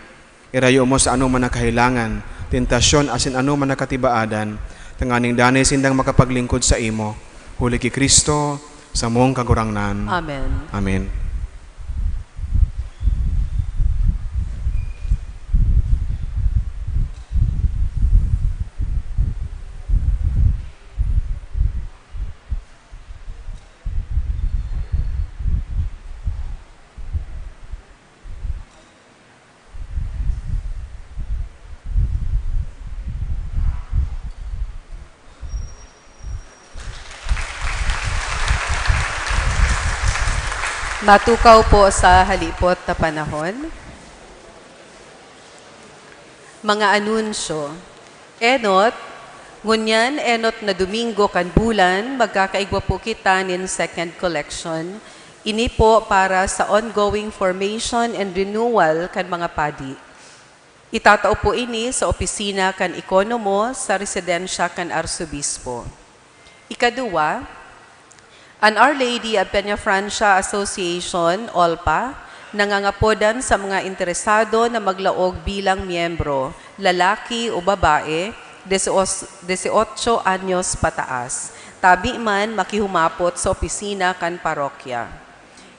Irayo mo sa anoman na kahelangan, tentasyon asin anoman na katibaadan, tanganing danay sindang makapaglingkod saimo. Huli ki Cristo, samong Kagurangnan. Amen. Amen. Matukaw po sa halipot na panahon. Mga anunsyo. Enot, ngunyan enot na Domingo kan bulan, magkakaigwa po kita nin second collection. Ini po para sa ongoing formation and renewal kan mga padi. Itatao po ini sa opisina kan Ekonomo sa residensya kan Arsobispo. Ikaduwa, an Our Lady of Peñafrancia Association, OLPA, nangangapodan sa mga interesado na maglaog bilang miyembro, lalaki o babae, deseos-, deseotso anyos pataas. Tabi man, makihumapot sa opisina kan parokya.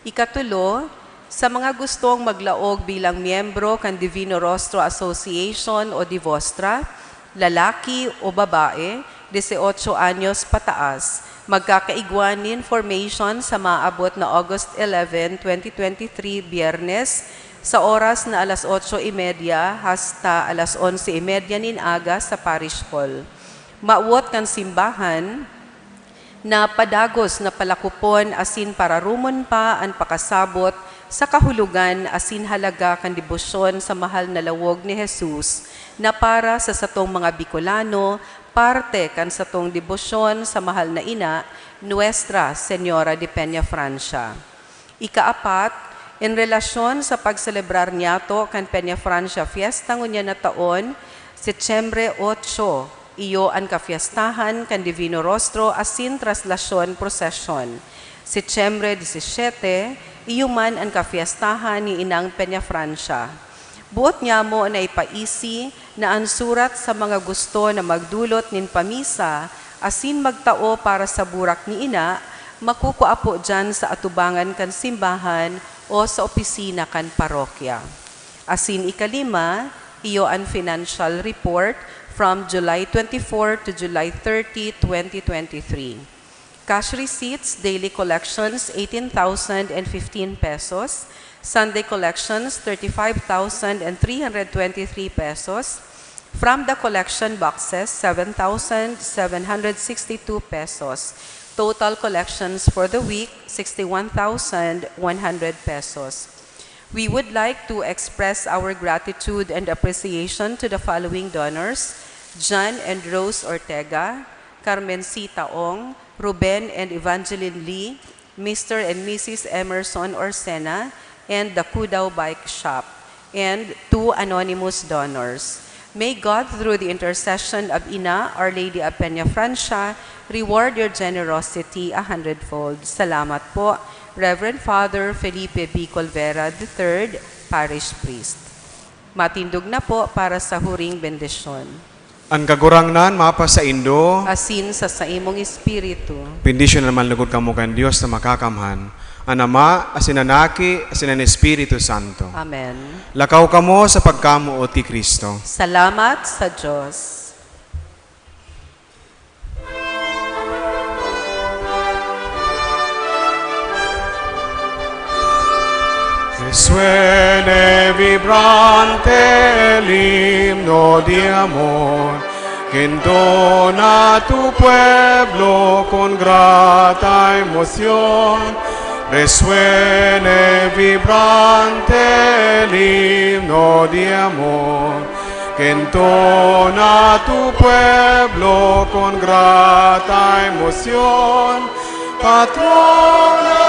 Ikatulo, sa mga gustong maglaog bilang miyembro kan Divino Rostro Association o Divostra, lalaki o babae, deseotso anyos pataas, magkakaigwa nin formation sa maabot na August eleven, twenty twenty-three, Biyernes, sa oras na alas otso y media hasta alas onse y media nin aga sa Parish Hall. Mawot kan simbahan, na padagos na palakopon asin pararumon pa an pakasabot sa kahulogan asin halaga kan debosyon sa mahal na lawog ni Jesus, na para sa satong mga Bicolano, parte kan satong debosyon sa mahal na ina, Nuestra Señora de Peñafrancia. Ikaapat, en relasyon sa pagselebrar niyato kan Peñafrancia Fiesta ngunyan na taon, Setyembre otso, iyo an kafiestahan kan Divino Rostro asin Traslasyon Prosesyon. Setyembre disisiete, iyo man an kafiestahan ni Inang Peñafrancia. Boot niamo na ipaisi na an surat sa mga gusto na magdulot nin pamisa asin magtao para sa burak ni Ina, makukua po diyan sa atubangan kan simbahan o sa opisina kan parokya. Asin ikalima, iyo an financial report from July twenty-four to July thirty, twenty twenty-three. Cash receipts, daily collections, eighteen thousand and fifteen pesos. Sunday collections, thirty-five thousand and three hundred twenty-three pesos. From the collection boxes, seven thousand seven hundred sixty-two pesos. Total collections for the week, sixty-one thousand one hundred pesos. We would like to express our gratitude and appreciation to the following donors: John and Rose Ortega, Carmencita Ong, Ruben and Evangeline Lee, Mister and Missus Emerson Orsena, and the Kudao Bike Shop, and two anonymous donors. May God, through the intercession of Ina, Our Lady of Peñafrancia, reward your generosity a hundredfold. Salamat po, Reverend Father Felipe B. Colvera the third, Parish Priest. Matindog na po para sa huring bendisyon. An Kagurangnan mapasaindo. Asin sa saimong espiritu. Bendisyon naman lugod kamo kan Dios na Makakamhan, an Ama, asin an Aki, asin an Espiritu Santo. Amen. Lakaw kamo sa pagkamoot ki Cristo. Salamat sa Dios. Resuene vibrante el himno de amor, que entona tu pueblo con grata emoción. Resuene vibrante el himno de amor, que entona tu pueblo con grata emoción. Patrona